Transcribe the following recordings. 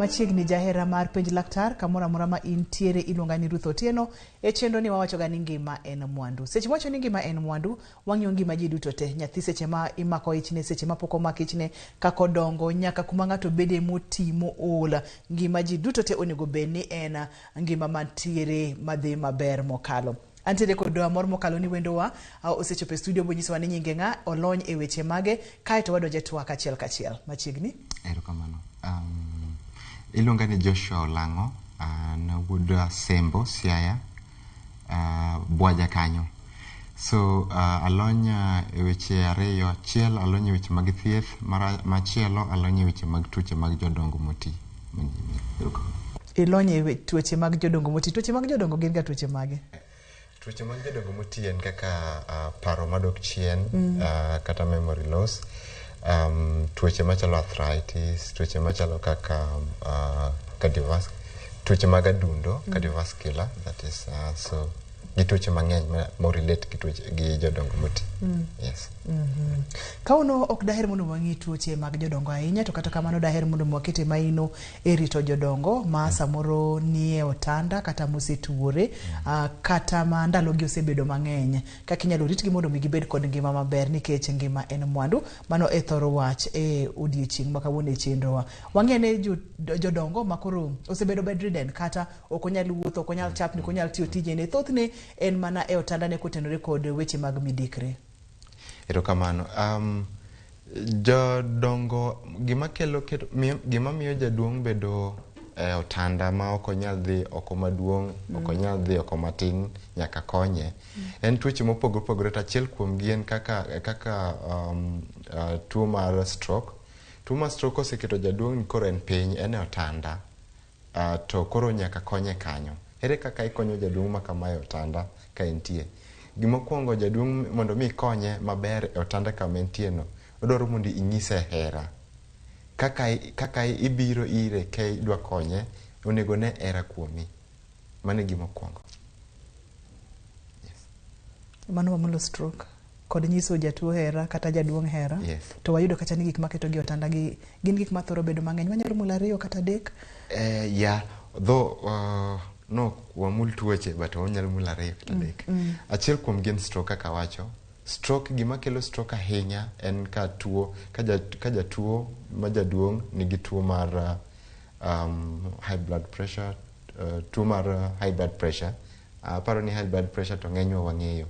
Machiegni jahera mar Penj Laktar, kamoro amora ma intiere iluonga ni Ruth Otieno. E chenro ni wawachoga ni ngima en mwandu. Seche mwacho ni ngima en mwandu, wang'iyo ngima ji duto te. Nyathi seche ma imako ichne, seche ma pok omak ichne, kaka odongo, nyaka kuma ng'ato bede moti mool. Ngima ji duto te onego bed ni en ngima mantiere madhi maber mokalo. Antiere kod mor mokalo ni wendowa osechopo e studio bonyisowa ni nyinge ng'a, olony e weche mage, kaeto wadonjo e twak achiel kachiel. Machiegni. Erokamano. Iluonga ni Joshua Olang'o, an wuod Asembo, Siaya, Bwaja kanyo. So alony e weche ariyo, achiel alony e weche mag thieth, machielo alony e weche mag tuoche mag jodongo moti. Erokamano. Ilony e tuoche mag jodongo moti. Tuoche mag jodongo gin ga tuoche mage? Tuoche mag jodongo moti en kaka paro madok chien, kata memory loss, tuoche machalo arthritis, tuoche machalo kaka cardiovascular, tuoche mag adundo, cardiovascular, that is, so gi tuoche mang'eny ma relate gi tuoche gi jodongo moti. Yes. Kawuono ok daher mondo wang'i tuoche mag jodongo ahinya, to kata kamano daher mondo wakete maino e rito jodongo ma samoro nie otanda kata mosetuore, kata ma ndalogi osebedo mang'eny, kaka inyalo ritgi mondo mi gibed kod ngima maber nikech ngima en mwandu. Mano e thoro wach e odiechieng' ma kawuono e chenrowa. Wang'e ane jodongo ma koro osebedo bedridden, kata ok onyal wuotho, ok onyal chapni, ok onyal tiyo tijene. Thothne en mana e otandane kotenore kod weche mag midekre. Erokamano. Jodongo gima kelo keto, gima miyo jaduong' bedo e otanda ma ok onyal dhi oko maduong', ok onyal dhi oko matin, nyaka konye. En tuoche mopogore opogore, to achiel kuom gi en kaka tuo mar stroke. Tuo mar stroke oseketo jaduong' ni koro en piny, en e otanda, to koro nyaka konye kanyo. Ere kaka ikonyo jaduong' ma kama e otanda ka entie? Gimokwongo, jaduong' mondo mi ikonye maber e otanda kama entie no, odwaro mondo inyise hera. Kaka ibiro ire ka idwa konye, onego ne hera kuomi. Mano e gima okwongo. Yes. Mano wamulo stroke kod nyiso jatuo hera kata jaduong' hera. Yes. To wayudo kacha ni gik maketo gi otanda gi gin gik mathoro bedo mang'eny. Wanyalo mulo ariyo kata adek. Yeah, though no wamul tuoche, but wanyalo mulo ariyo kata adek. Achiel kuom gi en stroke kaka awacho. Stroke, gima kelo stroke ahinya en ka tuo, ka jatuo ma jaduong' nigi tuo mar high blood pressure, tuo mar high blood pressure. Aparo ni high blood pressure to ng'enywa wang'eyo.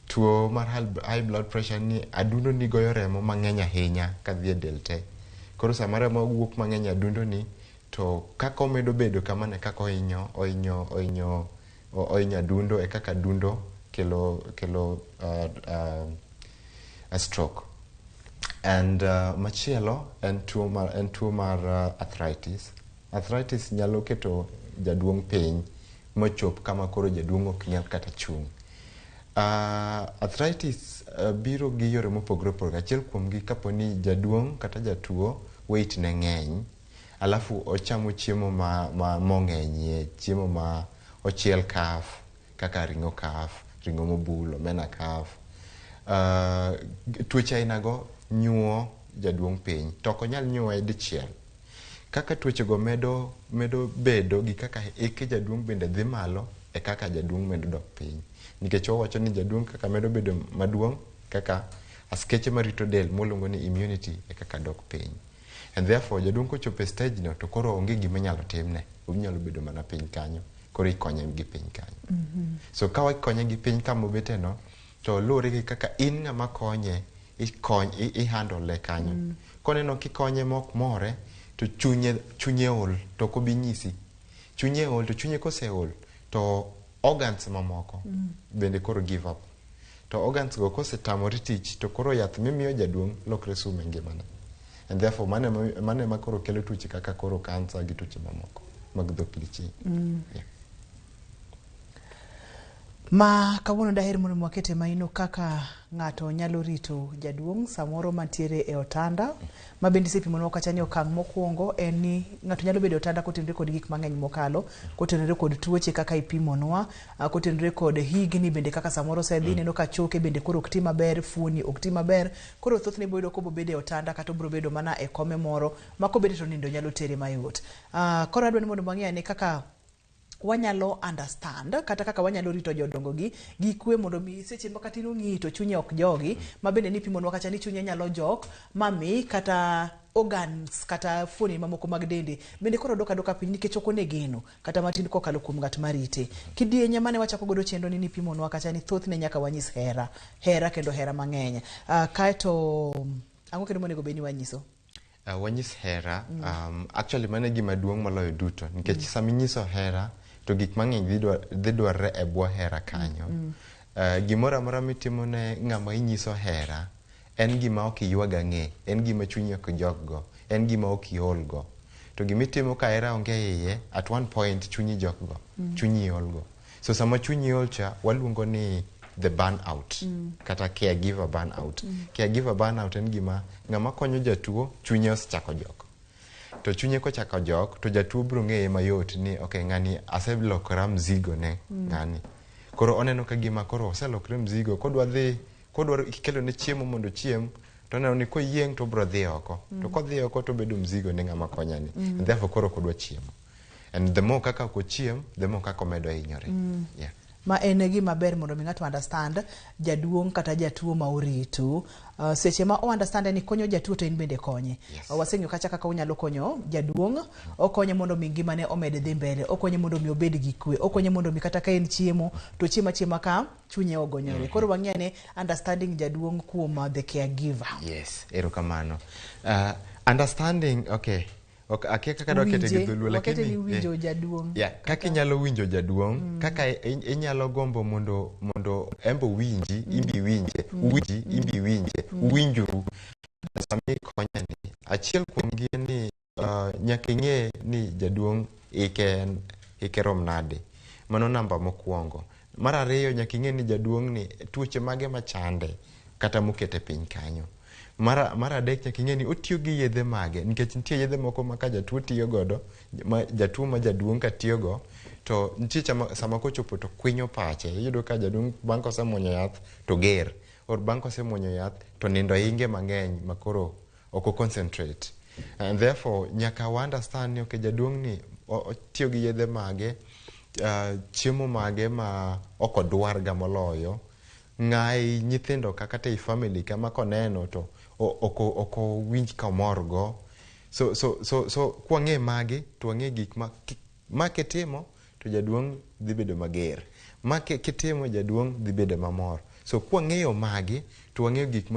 Tuo mar high blood pressure ni adundo ni goyo remo mang'eny ahinya kadhi e del te. Koro sama remo wuok mang'eny e adundo ni, to kaka omedo bedo kamano e kaka ohinyo adundo, e kaka adundo kelo a stroke. And machielo en tuo mar arthritis. Arthritis nyalo keto jaduong' piny mochop kama koro jaduong' ok nyal kata chung'. Arthritis biro gi yore mopogore opogore. Achiel kuom gi, kapo ni jaduong' kata jatuo weight ne ng'eny, alafu ochamo chiemo ma mong'enyie, chiemo ma ochiel kaf, kaka ring'o kaf, ring'o mobul, omena kaf. Tuoche ainago nyuo jaduong' piny, to ok onyal nyuoye dichiel. Kaka tuoche go medo bedo gi kaka hike jaduong' bende dhi malo, e kaka jaduong' medo dok piny. Nikech wawacho ni jaduong' kaka medo bedo maduong', kaka askeche marito del moluongo ni immunity e kaka dok piny. And therefore jaduong' kochopo e stage no, to koro onge gima inyalo timne. Onyalo bedo mana piny kanyo. Koro ikonye gi piny kanyo. So ka wakonye gi piny kama obete no, to luwore gi kaka in ng'ama konye, i handle kanyo. Koneno kikonye mok more, to chunye ol, to ok obi nyisi. Chunye ol, to chunye koseol, to organs mamoko bende koro give up. To organs go kosetamore tich, to koro yath mimiyo jaduong' lokre sum e ngimane. And therefore mano ema koro kelo tuoche kaka koro kansa gi tuoche mamoko mag dhok lich. Yeah. Ma kawuono daher mondo wakete maino kaka ng'ato nyalo rito jaduong' samoro mantiere e otanda ma bende isepimonwa kacha ni okang' mokwongo en ni ng'ato nyalo bedo e otanda kotenore kod gik mang'eny mokalo, kotenore kod tuoche kaka ipimonwa, kotenore kod higni bende kaka samoro osedhi, ineno ka choke bende koro ok ti maber, fuoni ok ti maber, koro thothne ibiro yudo kobobedo e otanda kata obiro bedo mana e kome moro ma kobete to nindo nyalo tere mayot. Koro adwa ni mondo wang'e ane kaka wanyalo understand kata kaka wanyalo rito jodongo gi gi kwe mondo mi seche ma kata in ong'iyi to chunye ok jogi, ma bende nipimonwa kacha ni chunye nyalo jok mami kata organs kata fuoni mamoko mag dende bende koro dok adoka piny nikech ok one geno kata matin kokalo kuom ng'at marite. Kidienye mane wachako godo chenro ni nipimonwa kacha ni thothne nyaka wanyis hera, hera kendo hera mang'eny. Kaeto ang'o kendo monego bed ni wanyiso? Wanyis hera. Actually mano e gima duong' moloyo duto nikech sama inyiso hera to gik mang'eny dhi dwarre e bwo hera kanyo. Gimoro amora mitimo ne ng'ama inyiso hera en gima ok iywag ang'e, en gima chunyi ok jog go, en gima ok iol go. To gimitimo ka hera onge iye, at one point chunyi jok go, chunyi ol go. So sama chunyi ol cha, waluongo ni the burn out, kata caregiver burn out. Caregiver burn out en gima ng'ama konyo jatuo chunye osechako jok. To chunye kochako jok, to jatuo biro ng'eye mayot ni okay, ng'ani aselokora mzigo ne ng'ani. Koro oneno ka gima koro oselokre mzigo, kodwa dhi, kodwaro kelo ne chiemo mondo ochiem, to oneno ni koyieng' to obiro dhi oko. To kodhi oko to obedo mzigo ne ng'ama konyani. And therefore koro ok odwa chiemo. And the more kaka ok ochiem, the more kaka omedo hinyore. Yeah. Ma en gima ber mondo mi ng'ato understand jaduong' kata jatuo ma orito. Seche ma o understand ni konyo jatuo to in bende konye. Yes. Waseng'eyo kacha kaka unyalo konyo jaduong', okonye mondo mi ngimane omed dhi mbele, okonye mondo mi obed gi kwe, okonye mondo mi kata ka en chiemo to chiemo achiema ka chunye ogonyore. Koro wang'e ane understanding jaduong' kuom the caregiver. Yes, erokamano. Understanding, okay. Ok, akia kaka dwa kete gi Winje, dholuo, wakete lakini, ni winjo jaduong'. Yeah, kaka inyalo winjo jaduong', kaka inyalo gombo mondo embe owinji, imbi winje, uwinji, imbi winje, uwinjuru. Sama ikonye ni, achiel kuom gi en ni nyaka ing'e ni jaduong' ike rom nade. Mano namba mokwongo. Mar ariyo, nyaka ing'e ni jaduong' ni tuoche mage machande kata mokete piny kanyo. Mar adek, nyaka ing'e ni otiyo gi yedhe mage, nikech nitie yedhe moko ma ka jatuo tiyo godo, ma jatuo ma jaduong' ka tiyo go, to nitie sama kochopo to kwinyo pache. Iyudo ka jaduong' bang' kosemuonyo yath to ger, or bang' kosemuonyo yath to nindo hinge mang'eny ma koro ok o concentrate. And therefore nyaka wa understand ni okay, jaduong' ni otiyo gi yedhe mage, chiemo mage ma ok odwar ga moloyo. Ng'ai nyithindo ka kata ei family ka ma koneno to ok owinj ka omor go. So kwang'e magi to wang'e gik ma kitimo to jaduong' dhi bedo mager, ma kitimo jaduong' dhi bedo mamor. So kwang'eyo magi to wang'eyo gik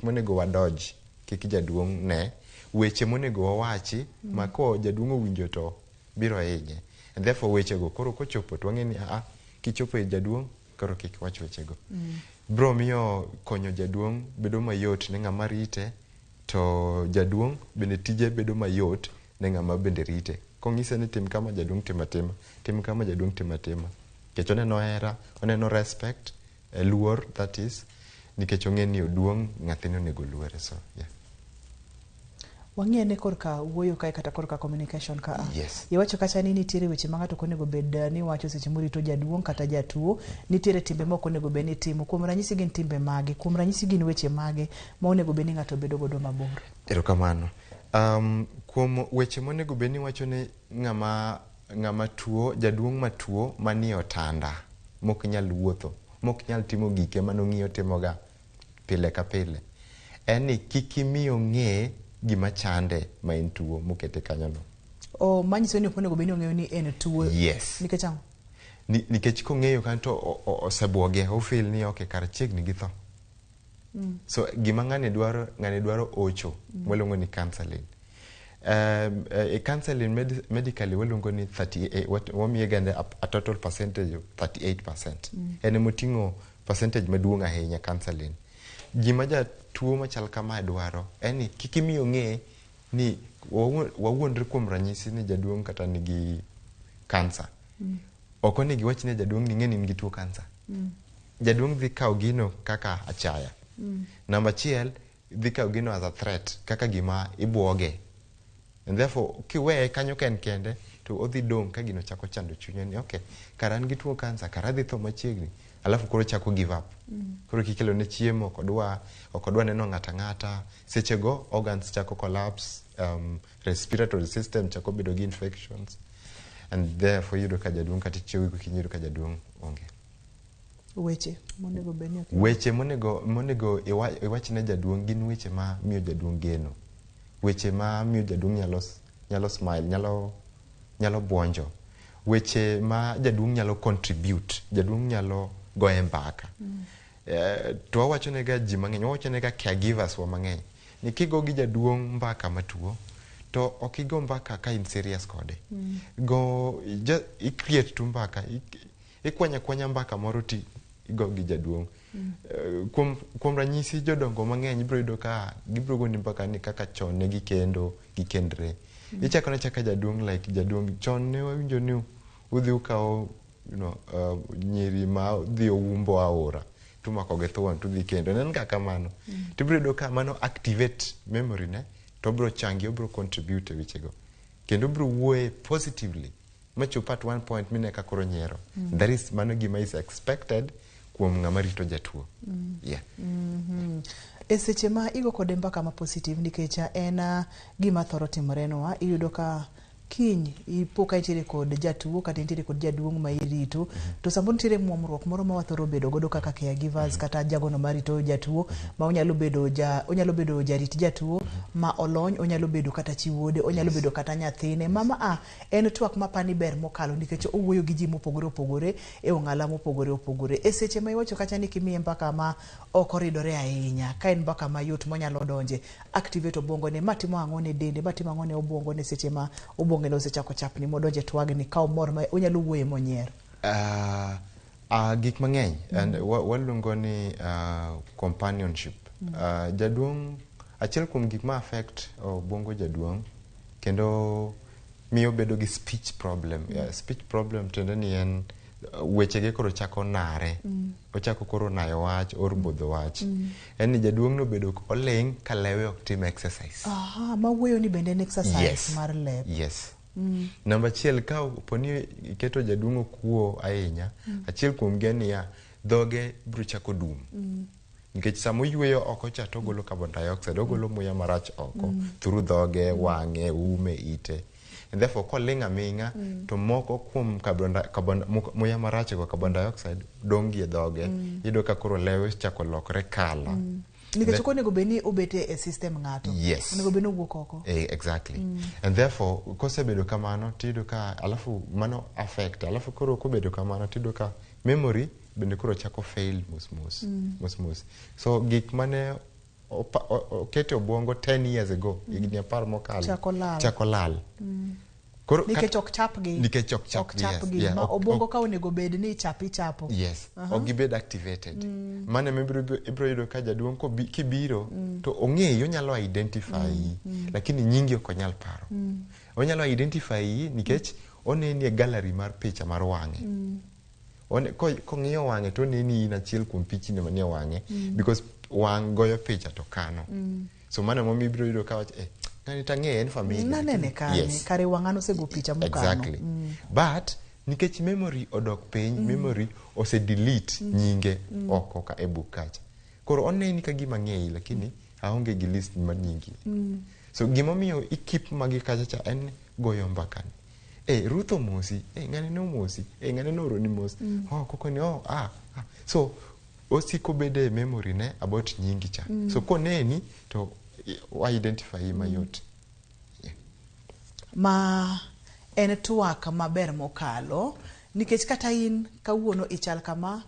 monego wadodge kik jaduong' ne, weche monego wawachi ma ko jaduong' owinjo to biro hinye. And therefore wechego koro kochopo to wang'e ni kichopo e jaduong' koro kik wach wechego. Bro miyo konyo jaduong' bedo mayot ne ng'ama rite, to jaduong' bende tije bedo mayot ne ng'ama bende rite. Kong'ise ni tim kama, jaduong' tim atima, tim kama, jaduong' tim atima. Nikech oneno hera, oneno respect, luor, that is, nikech ong'e ni oduong', nyathine onego luore. So, yeah. Wang'e ne korka wuoyo kae kata korka communication ka. Yes. Iwacho kacha ni nitiere weche ma ng'ato ok onego bed ni wacho seche morito jaduong' kata jatuo, nitiere timbe ma ok onego bed ni timo. Kuom ranyisi gin timbe mage? Kuom ranyisi gin weche mage ma onego bed ni ng'ato bedo godo mabor? Erokamano. Kuom weche monego bed ni wacho ni ng'ama tuo, jaduong' matuo manie otanda, mok nyal wuotho, mok nyal timo gike manong'iyo timoga pile ka pile, en ni kik imi ong'e gima chande ma en tuo mokete kanyono. O manyiso ni ok onego bed ni ong'eyo ni en tuo. Yes. Nikech ang'o? Nikech kong'eyo kanyo to osebuoge, o feel ni okay, kar chiegni gi tho. So gima ng'ani dwaro, ng'ani dwaro ocho, waluongo ni counseling. Counseling medically waluongo ni 38, wamiye gande a total percentage of 38%. En emoting'o percentage maduong' ahinya counseling. Gima jatuo machal kama dwaro en ni kik imi ong'e ni wawuondre kuom ranyisi ni jaduong' kata nigi kansa. Ok onego iwach ne jaduong' ni ing'e ni in gi tuo kansa. Jaduong' dhi kawo gino kaka achaya. Namba achiel, dhi kawo gino as a threat, kaka gima ibuoge. And therefore, kiweye kanyo ka en kende, to odhi dong' ka gino chako chando chunye ni okay, kara an gi tuo kansa, kara adhi tho machiegni. Alafu koro chako give up. Koro kikelo ne chiemo, ok odwa neno ng'ata ng'ata. Sechego, organs chako collapse, respiratory system chako bedo gi infections. And therefore iyudo ka jaduong' kata ichiew gokinyi, iyudo ka jaduong' onge. Weche monego bed ni ok. Weche monego iwach ne jaduong' gin weche ma miyo jaduong' geno. Weche ma miyo jaduong' nyalo smile, nyalo buonjo. Weche ma jaduong' nyalo contribute, jaduong' nyalo goye mbaka. To wawacho nega ji mang'eny, wawacho nega caregivers wa mang'eny, ni kigo gi jaduong' mbaka matuo, to ok igo mbaka ka in serious kode. Go, i create tu mbaka, ikwanya kwanya mbaka moro ti igo gi jaduong'. Kuom ranyisi, jodongo mang'eny ibiro yudo ka gibiro goni mbaka ni kaka chon ne gikendo, gikendre. Ichako ne chaka jaduong', like jaduong' chon ne wawinjo ni udhi ukawo nyiri ma dhi Oumbo aora tumako gi thuon tudhi kendo ne en ga kamano. Tibiro yudo ka mano activate memory ne, to obiro changi, obiro contribute e wechego kendo obiro wuoye positively machop at one point mine ka koro nyiero. That is mano gima is expected kuom ng'ama rito jatuo, yeah. E seche ma igo kode mbaka ma positive, nikech en gima thoro timorenwa, iyudo ka kiny ipo ka intiere kod jatuo kata intiere kod jaduong' ma irito, to samoro nitiere muomruok moro ma wathoro bedo godo kaka caregivers kata jagono marito jatuo, ma onyalo bedo jarit jatuo ma olony, onyalo bedo kata chi wuode, onyalo bedo kata nyathine mama. A en twak mapani ber mokalo nikech owuoyo gi ji mopogore opogore e ong'ala mopogore opogore. E seche ma iwacho kacha ni kimiye mbaka ma ok oridore ahinya, ka en mbaka mayot monyalo donje, activate obwongone, ma timo ang'o ne dende, ma timo ang'o ne obwongone seche ma obwongone osechako chapni modonje twagni ka omor ma onyalo wuoye monyier? Gik mang'eny and waluongo ni companionship. Jaduong' achiel kuom gik ma affect obwongo jaduong' kendo miyo bedo gi speech problem. Yeah, speech problem tiende ni en wechege koro chako nare, ochako koro nayo wach or bodho wach. En ni jaduong' no bedo oling' ka lewe ok tim exercise. Aha, ma wuoyo ni bende en exercise mar lep. Yes. Namba achiel, ka opo ni iketo jaduong' okuo ahinya, achiel kuom gi en niya, dhoge biro chako dum. Nikech sama oyueyo oko cha to ogolo carbon dioxide, ogolo muya marach oko through dhoge, wang'e, ume, ite. And therefore koling' aming'a to moko kuom carbon, muya marach go, carbon dioxide, dong' gi e dhoge. Iyudo ka koro lewe chako lokre kala. Nikech ok onego bed ni obet e system ng'ato. Yes. Onego bed ni owuok oko. Exactly. And therefore kosebedo kamano tiyudo ka alafu mano affect, alafu koro kobedo kamano tiyudo ka memory bende koro chako fail mos mos, mos mos. So gik mane oketo e obwongo 10 years ago, higni 10 mokalo, chako lal. Chako lal. Koro nikech ok chapgi. Nikech ok chapgi, ok yes, chapgi. Yeah, ma obwongo ka onego bed ni ichapo ichapo. Yes, ok gibed activated. Mano ema ibiro yudo ka jaduong' kibiro to ong'eyi, onyalo identify yi, lakini nyingi ok onyal paro. Onyalo identify yi nikech oneni e gallery mar picha mar wang'e. Kong'iyo wang'e to oneni in achiel kuom pichni manie wang'e, because wang' goyo picha to kano. So mano emomiyo ibiro yudo ka wacho, ng'ani tang'eye, en familia. Nanene kanye? Yes. Kare wang'a nosego picha mokano. Exactly. But nikech memory odok piny, memory ose delete nyinge oko ka e buk kacha. Koro oneni ka gima ng'eyi, lakini aonge gi list mar nyingi. So gimomiyo i keep magi kacha cha en goyo mbaka ni. Ruth omosi, ng'ani ne omosi, ng'ani ne ooroni mos. Oh, koko ni, oh, ah, ah. So osiko bede e memory ne about nyingi cha. So koneni to wa identify mayot. Yeah. Ma en twak maber mokalo nikech kata in kawuono ichal kama,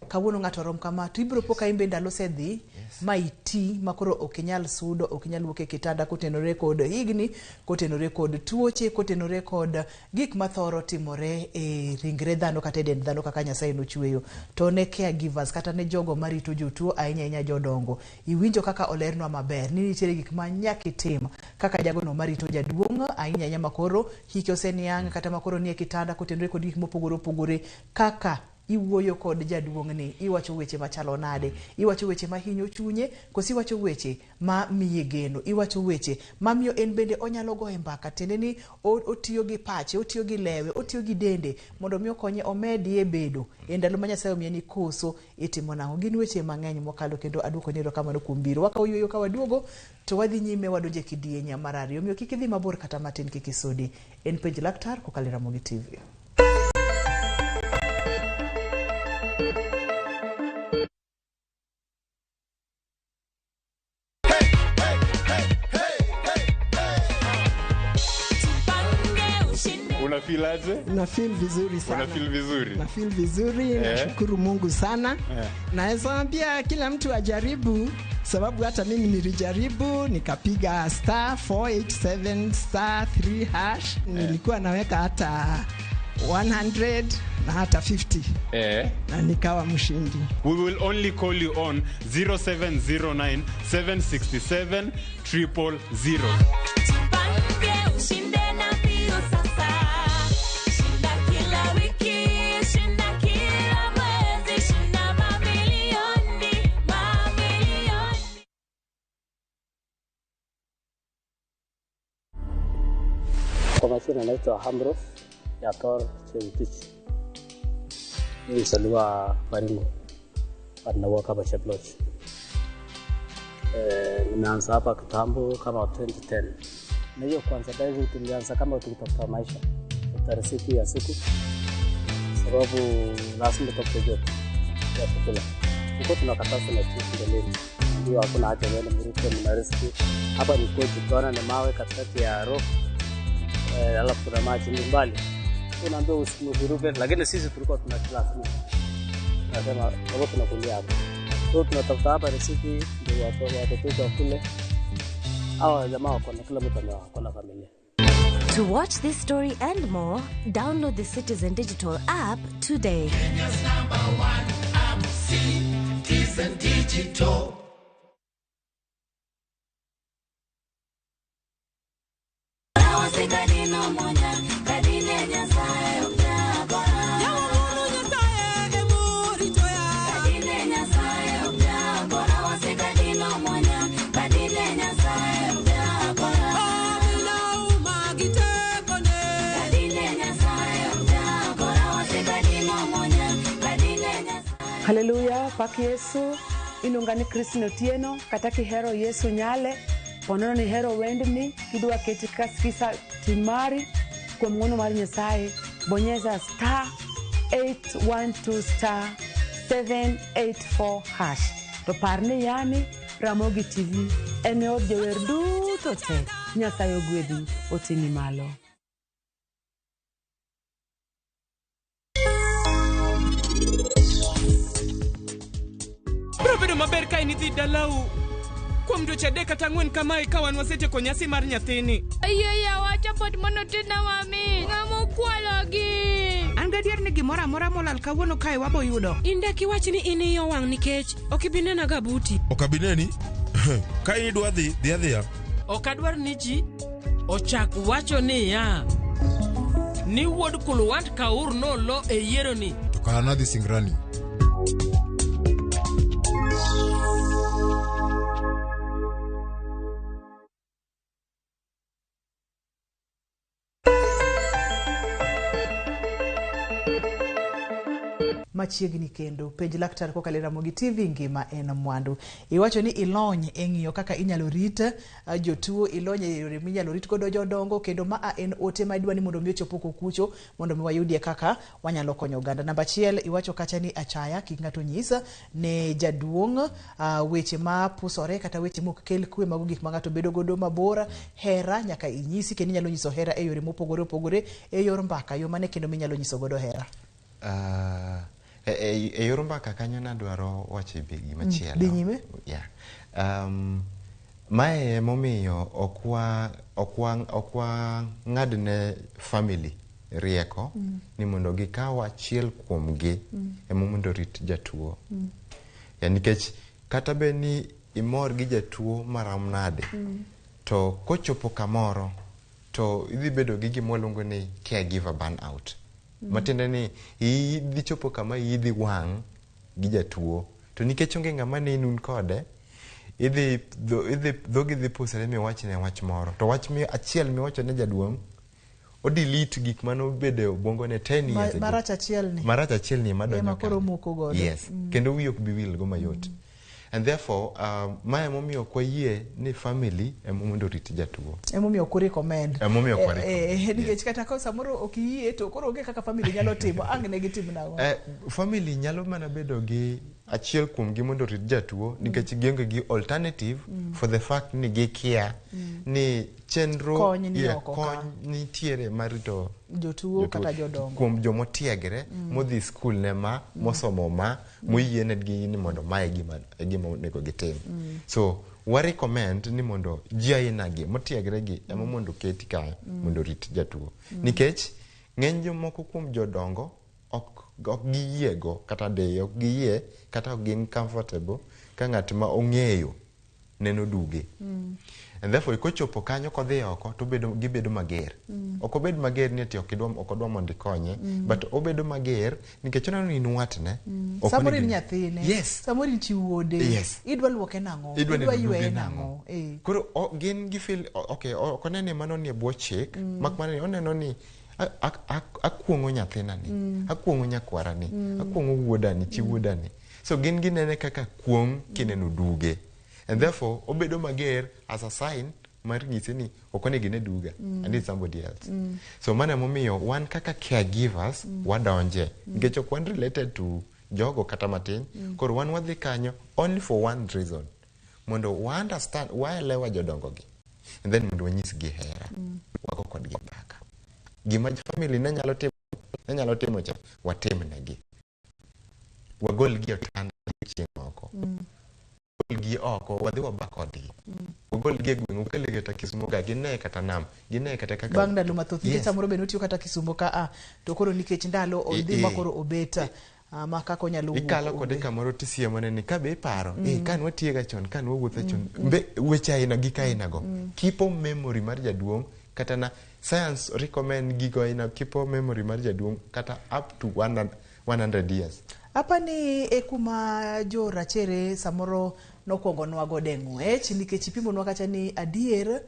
kawuono ng'ato rom kama, to ibiro po ka in be ndalo osedhi. Ma iti makoro ok inyal sudo, ok inyal wuok e kitanda kotenore kod higni, kotenore kod tuoche, kotenore kod gik mathoro timore e ringre dhano kata e dend dhano kaka Nyasaye nochweyo. To ne caregivers kata ne jogo marito jotuo ahinya ahinya jodongo, iwinjo kaka olernwa maber ni nitiere gik ma nyaka itim kaka jagono marito jaduong' ahinya ahinya makoro hike oseniang' kata makoro nie kitanda kotenore kod gik mopogore opogore kaka iwuoyo kod jaduong'ni, iwacho weche machalo nade, iwacho weche mahinyo chunye koso iwacho weche ma miye geno, iwacho weche mamiyo en bende onyalo goye mbaka, tiende ni otiyo gi pache, otiyo gi lewe, otiyo gi dende mondo mi okonye omedie bedo e ndalo ma Nyasaye omiye ni koso itimo nang'o. Gin weche mang'eny mokalo kendo aduoko ni erokamano kuom biro. Wakawo yueyo ka waduogo to wadhi nyime wadonjo e kidieny mar ariyo. Omiyo kik idhi mabor kata matin, kik isudi. En Penj Laktar kokalo e Ramogi TV. Una feel aje? Na feel vizuri sana. Una feel vizuri? Na feel vizuri, nashukuru Mungu sana. Naweza ambia kila mtu ajaribu, sababu hata mimi nilijaribu, nikapiga star 487 star 3 hash. Nilikuwa naweka hata 100 na hata 50. Na nikawa mshindi. We will only call you on 0709 767 000. Tupange ushinde na mbio sasa. Shinda kila wiki, shinda kila mwezi, shinda mamilioni, mamilioni. Kwa majina naitwa Ambrose Yator Cherutich. Mimi mzaliwa Baringo, but na work hapa Chep Lodge. Nimeanza hapa kitambo kama 2010. Na hiyo kwanza diving tulianza kama tukitafuta maisha, tafuta riziki ya siku, sababu lazima tutafute joto ya chakula. Tulikuwa tunakatazwa na chief mbeleni, ndio hakuna haja wende mruke, mna riski hapa. Ni kwetu, tunaona ni mawe katikati ya rock, alafu kuna maji ni mbali, unaambiwa usiruke, lakini sisi tulikuwa tunalazimisha, tunasema sababu tunakulia hapa, so tunatafuta hapa riziki ndio watoto wetu wakule. Hawa jamaa wako na kila mtu ako na familia. To watch this story and more, download the Citizen Digital app today. Kenya's number one app, Citizen Digital. Haleluya, pak Yesu. Iluonga ni Christine Otieno, kata kihero Yesu nyale, ponono ni hero wendni, kidwa keti kaskisa tim mari kuom ng'wono mar Nyasaye, bonyeza star 812 star 784 hash. To par ni yani Ramogi TV en e od jower duto te. Nyasaye ogwedhi, oting'i malo. Biro bedo maber ka in idhi dalau kuom dweche 3 kata 4 kamae ka wan wasetieko nyasi mar nyathini. Ayie yawa, chapat manotedna mamit. Ng'ama okwalogi? An gadier ni gimoro amora molal kawuono kae wabo yudo. In dak iwach ni in iyi owang' nikech ok ibi nena ga buti. Ok abi neni? Ka in idwa dhi, dhi adhiya. Ok adwar ni ji ochak wacho niya ni wuod Kulwant Kaur nolo e yieroni. To kara nadhi singrani. Machiegni kendo Penj Laktar kokalo e Ramogi TV, ngima en mwandu. Iwacho ni ilony e ng'iyo kaka inyalo rit jotuo, ilony e yore minyalo rit godo jodongo, kendo maa en ote ma idwa ni mondo mi ochop oko kucho mondo mi wayudie kaka wanyalo konyo oganda. Namba 1, iwacho kacha ni achaya kik ng'ato nyis ne jaduong' weche ma pusore kata weche mok kel kwe, mago gik ma ng'ato bedo godo mabor. Hera nyaka inyisi, kendo inyalo nyiso hera e yore mopogore opogore, e yor mbaka, yo mane kendo minyalo nyiso godo hera? E yor mbaka kanyo nadwaro wacho be gimachielo. Dhi nyime. Yeah. Mae emomiyo ok wa ng'adne family rieko ni mondo gikaw achiel kuomgi ema mondo orit jatuo. Ya, nikech kata bed ni imor gi jatuo marom nade, to kochopo kamoro to idhi bedo gi gima waluongo ni caregiver burnout. Matiende ni idhi chopo kama idhi wang' gi jatuo, to nikech onge ng'ama neni un kode, idhi dhogi dhi pusre miwachne wach moro, to wach mi achiel miwacho ne jaduong' odelete gik manobedo e obwongone 10 years ago. Marach achiel ni. Marach achiel ni ema donjo Ema koro kanyo. moko godo. Yes. Kendo wiyi ok bi wil go mayot. And therefore mae emomiyo ok wayie ni family ema mondo orit jatuo. Emomiyo ok urecommend. Emomiyo ok warecommend. Nikech kata ka samoro ok iyie, to koro onge kaka family nyalo timo, ang' ne gitim nang'o? Family nyalo mana bedo gi achiel kuomgi mondo orit jatuo nikech gionge gi alternative for the fact ni gikia ni chenro Kony ni yeah, oko ka. Kony nitiere mar rito jotuo kata jodongo kuom jomotiegre modhi skul ne ma mosomo ma moyienegi ni mondo mae e gima onego gitim. So wa recommend ni mondo ji aina gi motiegre gi ema mondo oketi kae mondo orit jatuo, nikech ng'eny jomoko kuom jodongo ok giyiego kata de ok giyie kata ok gin comfortable ka ng'at ma ong'eyo neno duge. And therefore kochopo kanyo kodhi oko to bedo gibedo mager. Ok obed mager ni ati ok odwa mondo ikonye, but obedo mager nikech oneno ni in watne. Ok Samoro onego in nyathine. Samoro in chi wuode. Idwa luoke nang'o? Idwa Idwa neno duge yweye nang'o? nang'o? Koro gin gifeel okay, ok one ni mano nie bwo chik, mak mana ni oneno ni akuong'o nyathina ni, akuong'o nyakwara ni, akuong'o wuoda ni, chi wuoda ni. So gin ginene kaka kuong' kineno duge, and therefore obedo mager as a sign mar nyise ni ok onego ine duga. I need somebody else. So mano emomiyo wan kaka caregivers wadonje, nikech ok wan related to jogo kata matin. Koro wan wadhi kanyo only for one reason, mondo wa understand, waelewa jodongo gi, and then mondo wanyisgi hera, wago kodgi mbaka. Gima family ne nyalo timo cha, watimnegi, wagolgi e otanda chieng' oko, wagolgi oko, wadhi waba kodgi, wagolgi e gweng', wakelgi kata Kisumu ka, gine kata nam, gine kata kaka Bang' ndalo mathoth, nikech samoro be notiyo kata Kisumo ka a to koro nikech ndalo odhi ma koro obet ma kaka onyalo wuok Ikalo kode onge. Kamoro tisiemone ni kabe iparo ka nwatiega chon, ka nwawuotho chon, mbe weche aina gik aina go kipo memory mar jaduong'. Kata na science recommend gigo aina kipo memory mar jaduong' kata up to 100 100 years. Apani e kuma jo rachere samoro nokwongo nwa godo e ng'wech, nikech ipimonwa kacha ni adier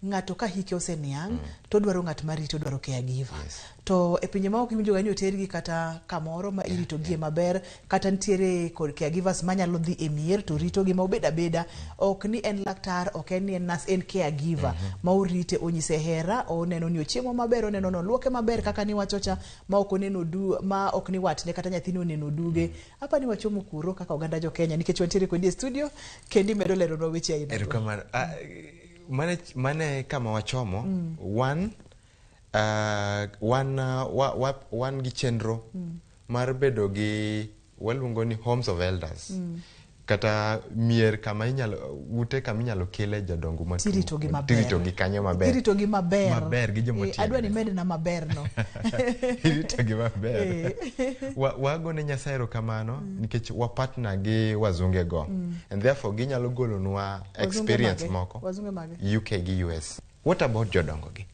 ng'ato ka hike oseniang' to odwaro ng'at marito, odwaro caregiver. To e pinje maoko iwinjo ga ni otergi kata kamoro ma iritogie maber, kata nitiere kod caregivers manyalo dhi e mier to ritogi, ma obed abeda, ok ni en laktar, ok en ni en nurse, en caregiver ma orite, onyise hera, oneno ni ochiemo maber, oneno ni oluoke maber kaka niwacho cha, ma ok oneno du ma ok ni watne kata nyathine oneno duge. Apani wachomo kuro kaka oganda jo Kenya, nikech wantiere kodi e studio kendo imedo leronwa weche aina go. Erokamano. Ah, mane kama wachomo. Wan gi chenro mar bedo gi waluongo ni homes of elders, kata mier kama inyalo, ute kama inyalo kele jodongo matuo. Tiritogi maber. Tiritogi kanyo maber. Iritogi maber. Maber gi joma Adwa ni otiegre. medna maber no. Iritogi maber. Wagone Nyasaye erokamano nikech wa partner gi wazunge go, and therefore ginyalo golonwa Wazunge experience mage? moko. Wazunge mage? UK gi US. What about jodongo gi?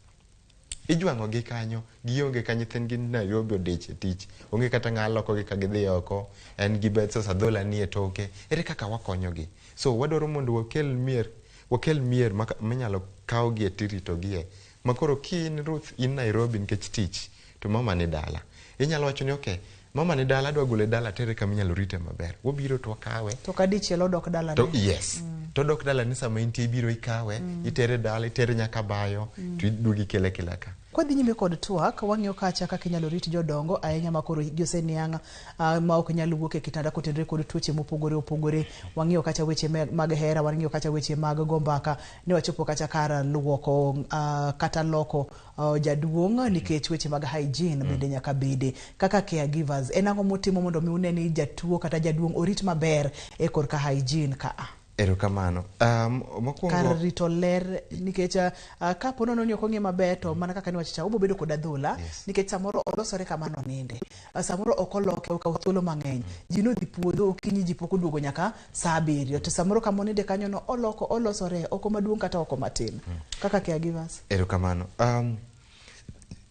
Ijwang'o gi kanyo, gionge ka nyithindgi Nairobi odich e tich, onge kata ng'a lokogi ka gidhi oko, en gi bet sasa dhola ni e toke. Ere kaka wakonyogi? So wadwaro mondo wakel mier minyalo kawgie tiritogie, ma koro ki in Ruth in Nairobi nikech tich, to mama ni dala, inyalo wacho ni okay, mama ni dala, adwa gole dala atere kama inyalo rite maber, wabiro to wakawe. To ka dichiel odok dalane. To yes, to odok dala ni sama intie ibiro ikawe, itere dala, itere nyaka bayo, to iduogi ikele kila ka. Kwadhi nyime kod twak, wang'iyo kacha kaka inyalo rit jodongo ahinya ma koro hikgi oseniang' ma ok nyal wuok e kitanda kotenore kod tuoche mopogore opogore. Wang'iyo kacha weche mag hera, wang'iyo kacha weche mag go mbaka, ne wachopo kacha kar luoko kata loko jaduong' nikech weche mag hygiene bende nyaka bede. Kaka caregivers, en ang'o mutimo mondo mi une ni jatuo kata jaduong' orit maber e korka hygiene ka a? Erokamano. Mokwongo Kar rito ler nikech kapo nono ni ok ong'e maber to mana kaka niwacho cha obo bedo kod adhola nikech samoro olosore kama noninde. Samoro ok oloke okawo thuolo mang'eny. Ji nodhi puodho okinyi ji pok oduogo nyaka saa 7 to samoro kama oninde kanyo no oloko olosore oko maduong' kata oko matin. Kaka caregivers. Erokamano.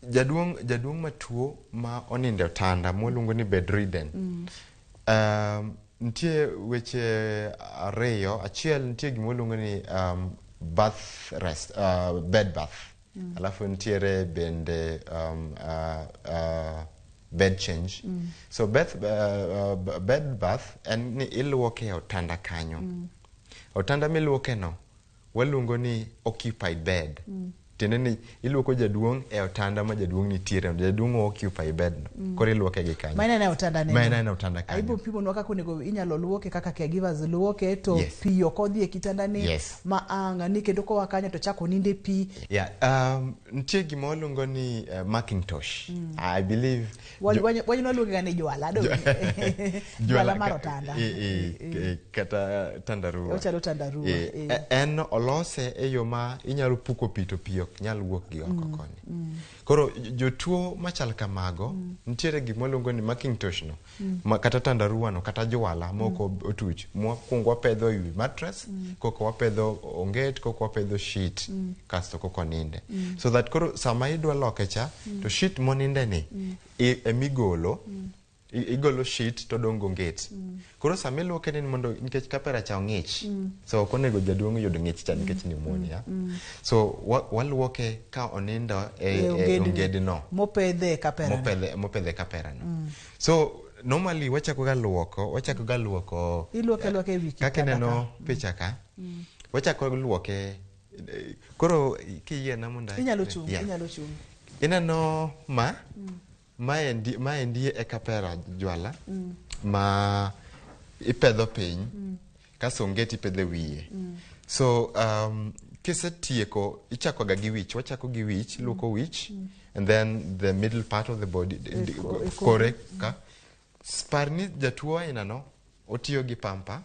Jaduong' matuo ma onindo e otanda mwaluongo ni bedridden. Nitie weche ariyo. Achiel nitie gima waluongo ni bath rest, bed bath. Alafu nitiere bende bed change. So bed bath en ni iluoke e otanda kanyo. Otanda miluoke no waluongo ni occupied bed. Tiende ni iluoko jaduong' e otanda ma jaduong' nitiere. Jaduong' occupy bed no. Koro iluoke gi kanyo. Ma en e otanda ne. Ma en e otanda kanyo. Aibo pimonwa kaka onego inyalo luoke kaka caregivers luoke to pi ok odhi e kitanda ni ma ang' ni kendo koa kanyo to chako ninde pi. Yeah, nitie gima waluongo ni Macintosh. I believe Wanyalo luonge ga ni jwala do. Jwala mar otanda. Kata tandarua. Ochalo tandarua. En olose e yo ma inyalo puko pi to pi ok nyal wuok gi oko koni. Koro jotuo machal kamago nitiere gima waluongo ni Macintosh no. Kata tandarua no kata jwala moko otuch. Mwakwongo wapedho e wi mattress, koko wapedho onget, koko wapedho sheet, kasto koko ninde. So that koro sama idwa loke cha, to sheet moninde ni emigolo, igolo sheet to dong' onget. Koro sama iluoke ni mondo nikech kapera cha ong'ich. So ok onego jaduong' yud ng'ich cha nikech pneumonia. So waluoke ka onindo e ongedno. Mopedhe e kapera. Mopedhe e kapera no. So normally wachako ga luoko. Iluoke aluoka e wi kitanda. Kaka ineno picha ka. Wachako luoke. Koro kiyiena mondo inyalo chung', inyalo chung'. Ineno ma maendi e kapera jwala ma ipedho piny kasto onget ipedho e wiye. So kisetieko ichako ga gi wich, wachako gi wich, luoko wich and then the middle part of the body kore ka. Par ni jatuo aina no otiyo gi pampa.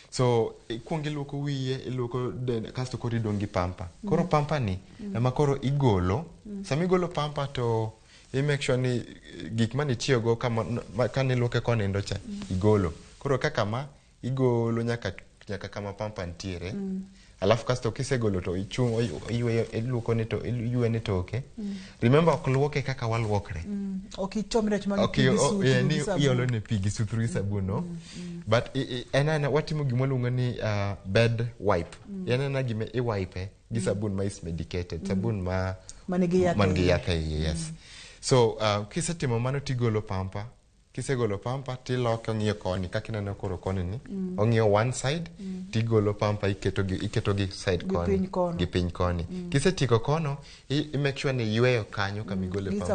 So ikuongo iluoko wiye, iluoko dende kasto koro idong' gi pampa. Koro pampa ni ema koro igolo. Sama igolo pampa to i make sure ni gik manitiyogo kane iluoke konindo cha igolo. Koro kaka ma igolo nyaka kama pampa nitiere. Alafu kasto kisegolo to ichung' iluoko ni to iywe ni toke. Remember ok luoke kaka waluokre. Ok ichom rech mag pi gi suthru gi sabun. Iolo ne pi gi suthru gi sabun no. But en watimo gima waluongo ni bed wipe. En ana gima iwipe gi sabun ma is medicated, sabun ma man gi yath e iye, yes. So kisetimo mano tigolo pampa. Kisegolo pampa tiloke ong'iyo koni kaka ineno koro koni ni ong'iyo one side tigolo pampa iketo gi side koni gi piny koni. Kisetieko kono i make sure ni iyweyo kanyo kama igole pampa gi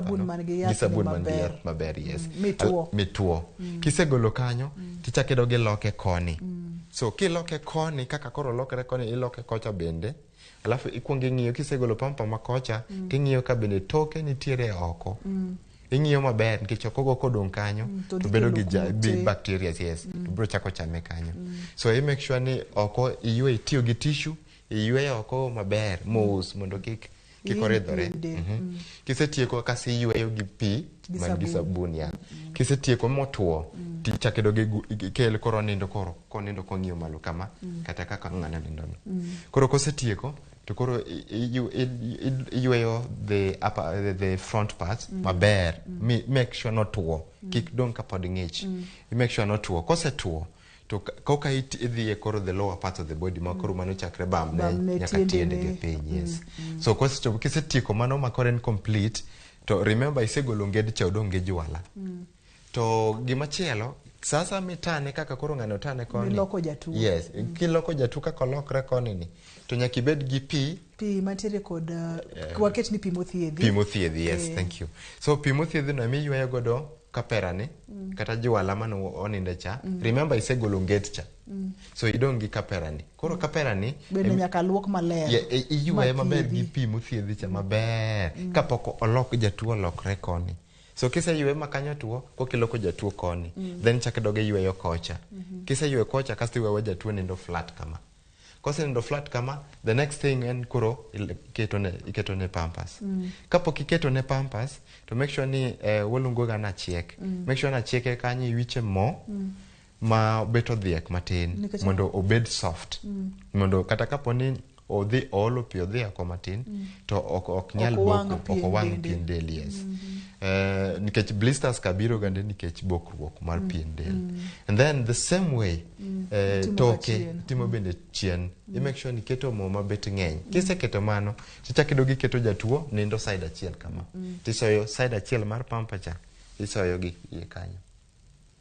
sabun man gi yath maber, yes, mituo. Kisegolo kanyo tichako idog iloke koni. So kiloke koni kaka koro lokre koni iloke kocha bende. Alafu ikuongo ing'iyo kisegolo pampa ma kocha ting'iyo ka bende toke nitiere oko. Ing'iyo maber nikech okogo kodong' kanyo to bedo gi bacteria, yes, to biro chako chame kanyo. So i make sure ni oko iywe itiyo gi tissue iywe oko maber mos mondo kik oridhore. Kisetieko kasi iyweyo gi pi man gi sabun ya. Kisetieko motwo tichako idog ikel koro nindo koro konindo kong'iyo malo kama kata kaka ng'ano nindo no. Koro kosetieko to koro iyweyo the upper, the front part maber. Make sure notwo kik dong' kapod ng'ich. Make sure notwo. Kosetwo to koka idhi e koro the lower part of the body ma koro mano chakre bamne nyaka tiende gi piny, yes. So kosechopo kisetieko mano ma koro en complete to remember isegolo onged cha odong' gi jwala. To gimachielo Sasa mitane kaka koro ng'ano tane koni. Miloko jatuo. Yes, kiloko jatuo kaka olokre koni ni, to nyaka ibed gi pi Pi mantiere kod waket ni pi mothiedhi. Pi mothiedhi, yes, thank you. So pi mothiedhi no ema godo kapera ni, kata juala mane oninde cha. Remember isegolo nget cha. So idong' gi kapera ni. Koro kapera ni Bende nyaka luok maler. Yeah, iywaye maber gi Mathiedhi. pi mothiedhi cha maber kapok olok jatuo olokre koni. So kiseywaye ma kanyo tuo, kokiloko jatuo koni, then chak idog iyweyo kocha. Kiseyweyo kocha kasto iweyo jatuo nindo flat kama. Kosenindo flat kama, the next thing en koro iketone pampers. Kapok iketone pampers, to make sure ni waluongo ga nachiek. Make sure nachieke kanyo iwiche mo ma bet odhiek matin mondo obed soft. Mondo kata kapo ni odhi oolo pi odhi oko matin, to ok nyal Ok owang' boko, ok pien owang' dende. pien del, yes. Nikech blisters ka biro gande nikech bokruok mar pien del. And then the same way, Timo toke kachien. timo bende chien. I make sure ni iketo mo mabet ng'eny. Kiseketo mano, tichako idog iketo jatuo nindo side achiel kama. Tisoyo side achiel mar pampa cha, isoyo gi iye kanyo.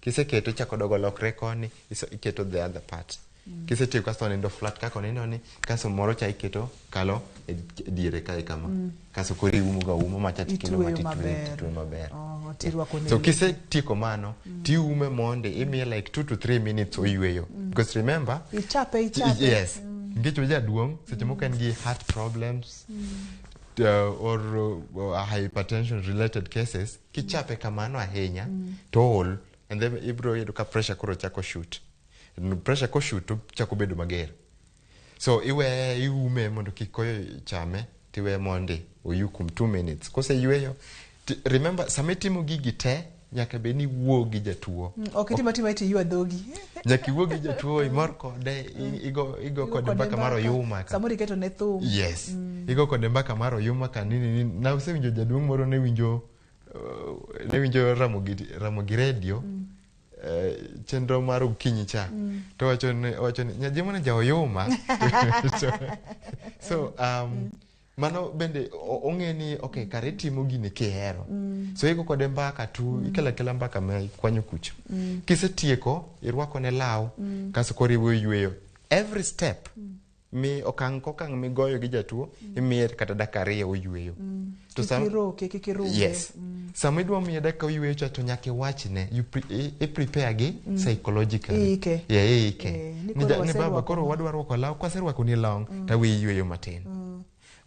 Kiseketo ichako dogo lokre koni, iketo the other part. Kisetieko kasto nindo flat kaka onindo ni, kasto moro cha iketo kalo e diere kae kama. Kasto koro iumo ga umo macha tikelo Itweyo matitweyo maber. titweyo maber. Oh, tirwako ne So lewni. kisetieko mano, tiume monde, imiye like 2 to 3 minutes oyweyo. Because remember, Ichape ichape. yes, nikech jaduong' seche moko en gi heart problems or hypertension related cases, kichape kamano ahinya to ool, and then ibiro yudo ka pressure koro chako shoot. Pressure koshoot to chako bedo mager. So iweye iume mondo kik koyo chame, tiweye mondi oyu kuom 2 minutes. Koseyweyo, remember sama itimo gigi te, nyaka bed ni iwuo gi jatuo. Ok itim atima iti ywa dhogi. Nyaka iwuo gi jatuo, imor kode, igo kode mbaka mar oyuma ka. Samoro iketo ne thum. Yes. Igo kode mbaka mar oyuma ka nini nini. Nasewinjo jaduong' moro ne winjo Ramogi radio, chenro mar okinyi cha. To owacho ni nyajiemo ni ja oyuma. So mano bende ong'e ni okay, kare itimo gini kihero. So igo kode mbaka tu, ikelo akela mbaka ma ikwanyo kucho. Kisetieko, irwako ne law, kasto koro iwe yweyo. Every step mi okang' kokang' migoyo gi jatuo, imiye kata dakika 2 oyweyo. To Kik iroke, kik irume. Yes. Sama idwa miye dakika oyweyo cha to nyaka iwachne, you i prepare gi psychologically. Iike. Yeah, iike. Ni Ni koro ni baba waserwako koro wadwa rwako law, kwaserwako ni long, to aweyi yweyo matin.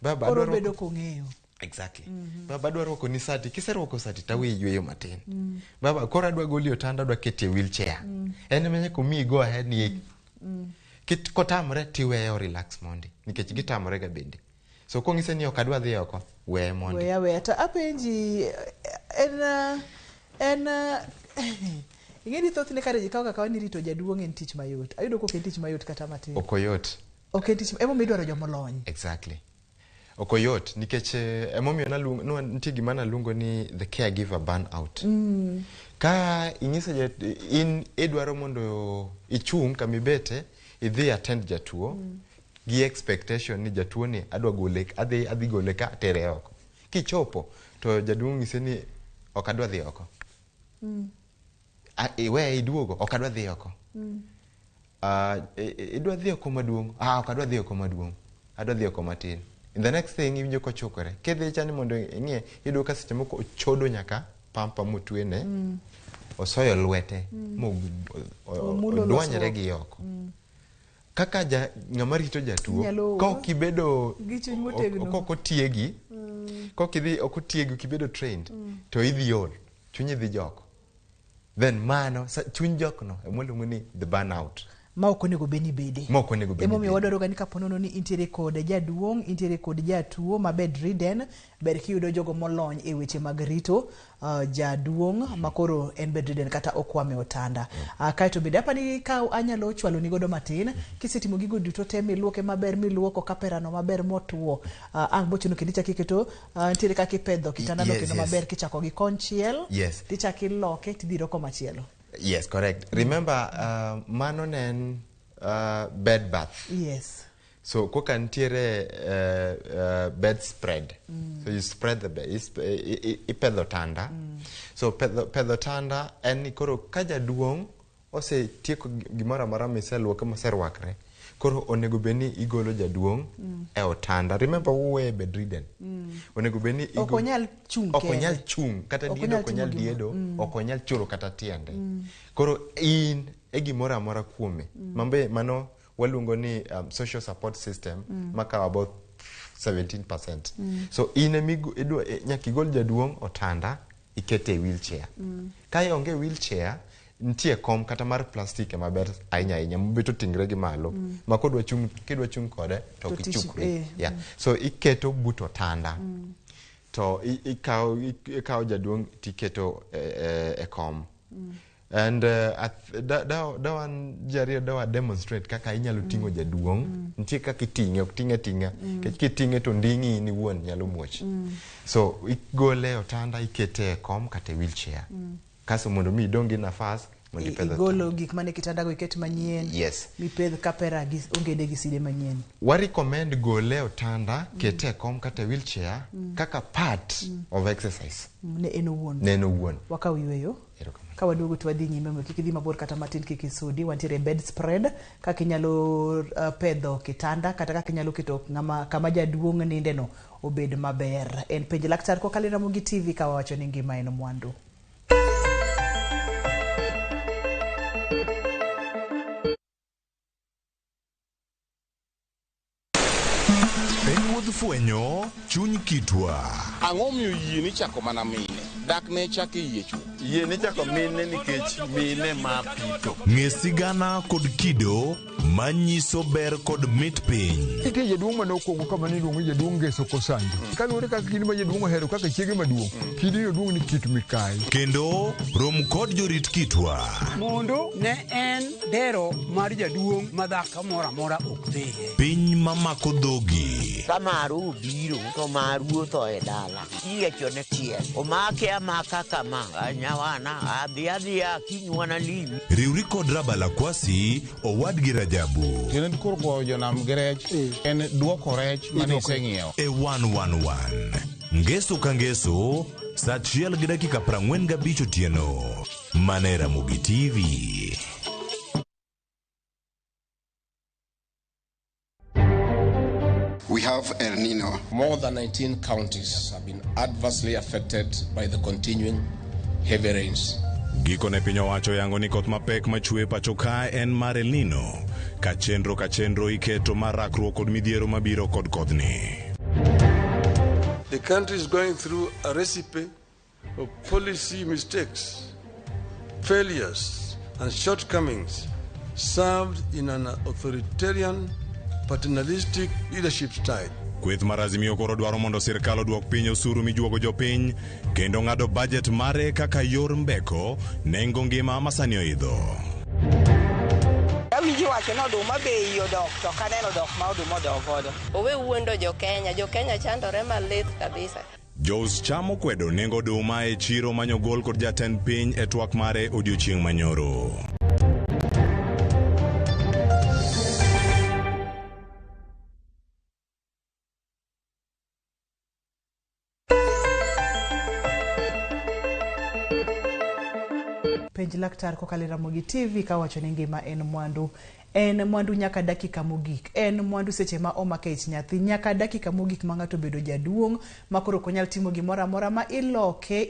Baba Koro adwa bedo rwako kong'eyo. Exactly. Baba adwa rwako ni sati, kiserwako sati to aweyi yweyo matin. Baba koro adwa goli otanda adwa keti e wheelchair. En ema nyaka omiyi go ahead ni kotamre tiweyo relax mondi nikech gitamore ga bende. So kong'ise ni ok adwa dhi oko, weye mondi. Weya weya to apenji en ing'e ni thothne kare ji kawo ga kawa ni rito jaduong' en tich mayot. Ayudo ka ok en tich mayot kata matin. Ok oyot. Ok en tich emomiyo idwaro jomolony. Exactly. Ok oyot nikech emomiyo nitie gima naluongo ni the caregiver burnout. Ka inyiso in idwaro mondo ichung' kamibete, idhi attend jatuo gi expectation ni jatuo ni adwa gole, adhi gole ka atere oko. Kichopo to jaduong' nyise ni ok adwa dhi oko. Iweye iduogo, ok adwa dhi oko. Idwa dhi oko maduong'? Ok adwa dhi oko maduong'. Adwa dhi oko matin. The next thing iwinjo kochukore. Kidhi chani mondo ing'iye, iyudo ka seche moko ochodo nyaka pampa motwene, osoyo lwete, odwanyore gi oko. Kaka ng'ama rito jatuo, ka ok ibedo gi chuny motegno. ok otiegi, ka ok idhi ok otiegi, ok ibedo trained, to idhi ol, chunyi dhi jok. Then mano, chuny jokno, ema waluongo ni the burnout. Ma ok onego bed ni bede. Ma ok onego bed ni Emomiyo bede. wadwaro ga ni kapo nono ni intiere kod jaduong', intiere kod jatuo ma bedridden, ber kiyudo jogo molony e weche mag rito jaduong' ma koro en bedridden kata okwame otanda. Kaeto bende apani ka anyalo chwalo ni godo matin, kisetimo gigo duto te miluoke maber, miluoko kaperano maber motuo, ang' bochuno kendo ichako iketo, nitiere kaka ipedho kitandano kendo maber kichako gi konchiel, tichako iloke tidhiro komachielo. Yes, correct. Remember, mano ne en bed bath. Yes. So koka nitiere bed spread. So you spread the bed, ipedho tanda. So pedho tanda en ni koro ka jaduong' osetieko gimoro amora miseluoke moserwakre, koro onego bed ni igolo jaduong' e otanda. Remember uweye bedridden. Onego bed ni Ok onyal chung' ok kende. onyal chung' kata Ok diedo onyal ok onyal timo gima- diedo, ok onyal choro kata tiende. Koro in e gimoro amora kuome. Mambe mano waluongo ni social support system makawo about 17%. So in emi nyaka igol jaduong' otanda ikete e wheelchair. Ka ionge wheelchair, nitie kom kata mar plastic ema ber ahinya ahinya mobet oting're gi malo ma kodwa chung' kidwa chung' kode to ok To tich- ichukri. Yeah. So iketo but otanda to ikawo jaduong' tiketo e kom. And da wan ji ariyo dawa demonstrate kaka inyalo ting'o jaduong'. Nitie kaka iting'e, ok ting'e ating'a. Nikech kiting'e to nding'i in iwuon nyalo muoch. So igole e otanda ikete e kom kata e wheelchair. Kasto mondo mi idong' gi nafas mondo ipedh otanda. Igolo gik mane kitandago iket manyien. Yes. Mipedh kapera gi ongede gi side manyien. Wa recommend gole e otanda, kete e kom kata e wheelchair kaka part of exercise. Ne en owuon. Ne en owuon. Wakaw yueyo. Erokamano. Ka waduogo to wadhi nyime mondo kik idhi mabor kata matin kik isudi. Wantiere e bedspread kaka inyalo pedho kitanda kata kaka inyalo keto ng'ama kama jaduong' ninde no obed maber. En Penj Laktar kokalo e Ramogi TV ka wawacho ni ngima en mwandu. En wuodh fwenyo chuny kitwa. Ang'o miyo yie ni chako mana mine? Dak ne chak e yie chwo. Yie ni chako mine nikech mine ma pito. Ng'e sigana kod kido manyiso ber kod mit piny. Nitie jaduong' mane okwongo kama niluongo ni jaduong' Ngeso Kosanjo. Kaluwore kaka kidi ma jaduong' ohero kaka chiege maduong', kidino duong' ni kit mikayi. Kendo rom kod jorit kitwa. Mondo ne en dero mar jaduong' ma dhako moro amora ok dhiye. Piny mamako dhogi. Ka maru obiro to maru otho e dala. Iyiecho ne tiel. Omake amaka kama. Nyawana adhi adhiya kiny wanalimi. Riwri kod Rabala Kwasi owadgi Rajabu. Kendo koro goyo jonam gi rech en duoko rech mane iseng'iewo. E 111. Ngeso ka ngeso, saa 1:45 otieno. Mana e Ramogi TV. We have El Nino. More than 19 counties have been adversely affected by the continuing heavy rains. Gikone piny owacho yango ni koth mapek machwe pacho ka en mar El Nino. Ka chenro ka chenro iketo mar rakruok kod midhiero mabiro kod kodhni. The country is going through a recipe of policy mistakes, failures, and shortcomings served in an authoritarian, paternalistic leadership style. Kweth mar Azimio koro dwaro mondo sirkal oduok piny osuru mijuogo jopiny kendo ng'ado bajet mare kaka yor mbeko nengo ngima masani oidho. Awinjo wacho ni oduma bei odok to ok aneno dok ma oduma odok godo. Owe wuondo jo-Kenya, jo-Kenya chandore malit kabisa. Jous cham okwedo nengo oduma e chiro manyogol kod jatend piny e twak mare odiochieng' manyoro. Penj Laktar kokalo e Ramogi TV kawacho ni ngima en mwandu. En mwandu nyaka dakika mogik. En mwandu seche ma omake ich nyathi nyaka dakika mogik ma ng'ato obedo jaduong' ma koro ok onyal timo gimoro amora ma iloke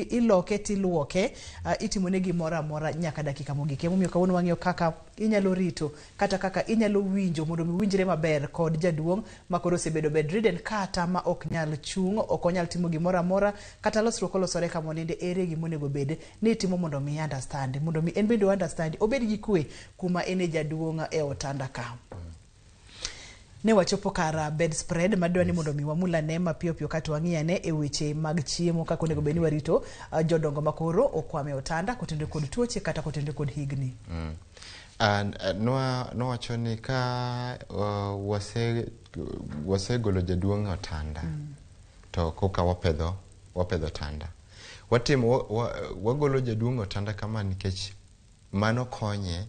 iloke tiluoke itimone gimoro amora nyaka dakika mogik. Emomiyo kawuono wang'iyo kaka inyalo rito kata kaka inyalo winjo mondo mi winjre maber kod jaduong' ma koro osebedo bedridden kata ma ok nyal chung', ok onyal timo gimoro amora kata losruok olosore kama oninde, ere gima onego bed ni itimo mondo mi understand, mondo mi en bende o understand, obed gi kwe kuma en e jaduong' e otanda ka. Ne wachopo kar bedspread madwa ni mondo mi wamul ane mapiyo piyo kato wang'i ane e weche mag chiemo kaka onego bed ni warito jodongo ma koro okwame otanda kotenore kod tuoche kata kotenore kod higni. And nowacho ni ka wasegolo jaduong' e otanda to koka wapedho otanda. Watimo wagolo jaduong' e otanda kama nikech mano konye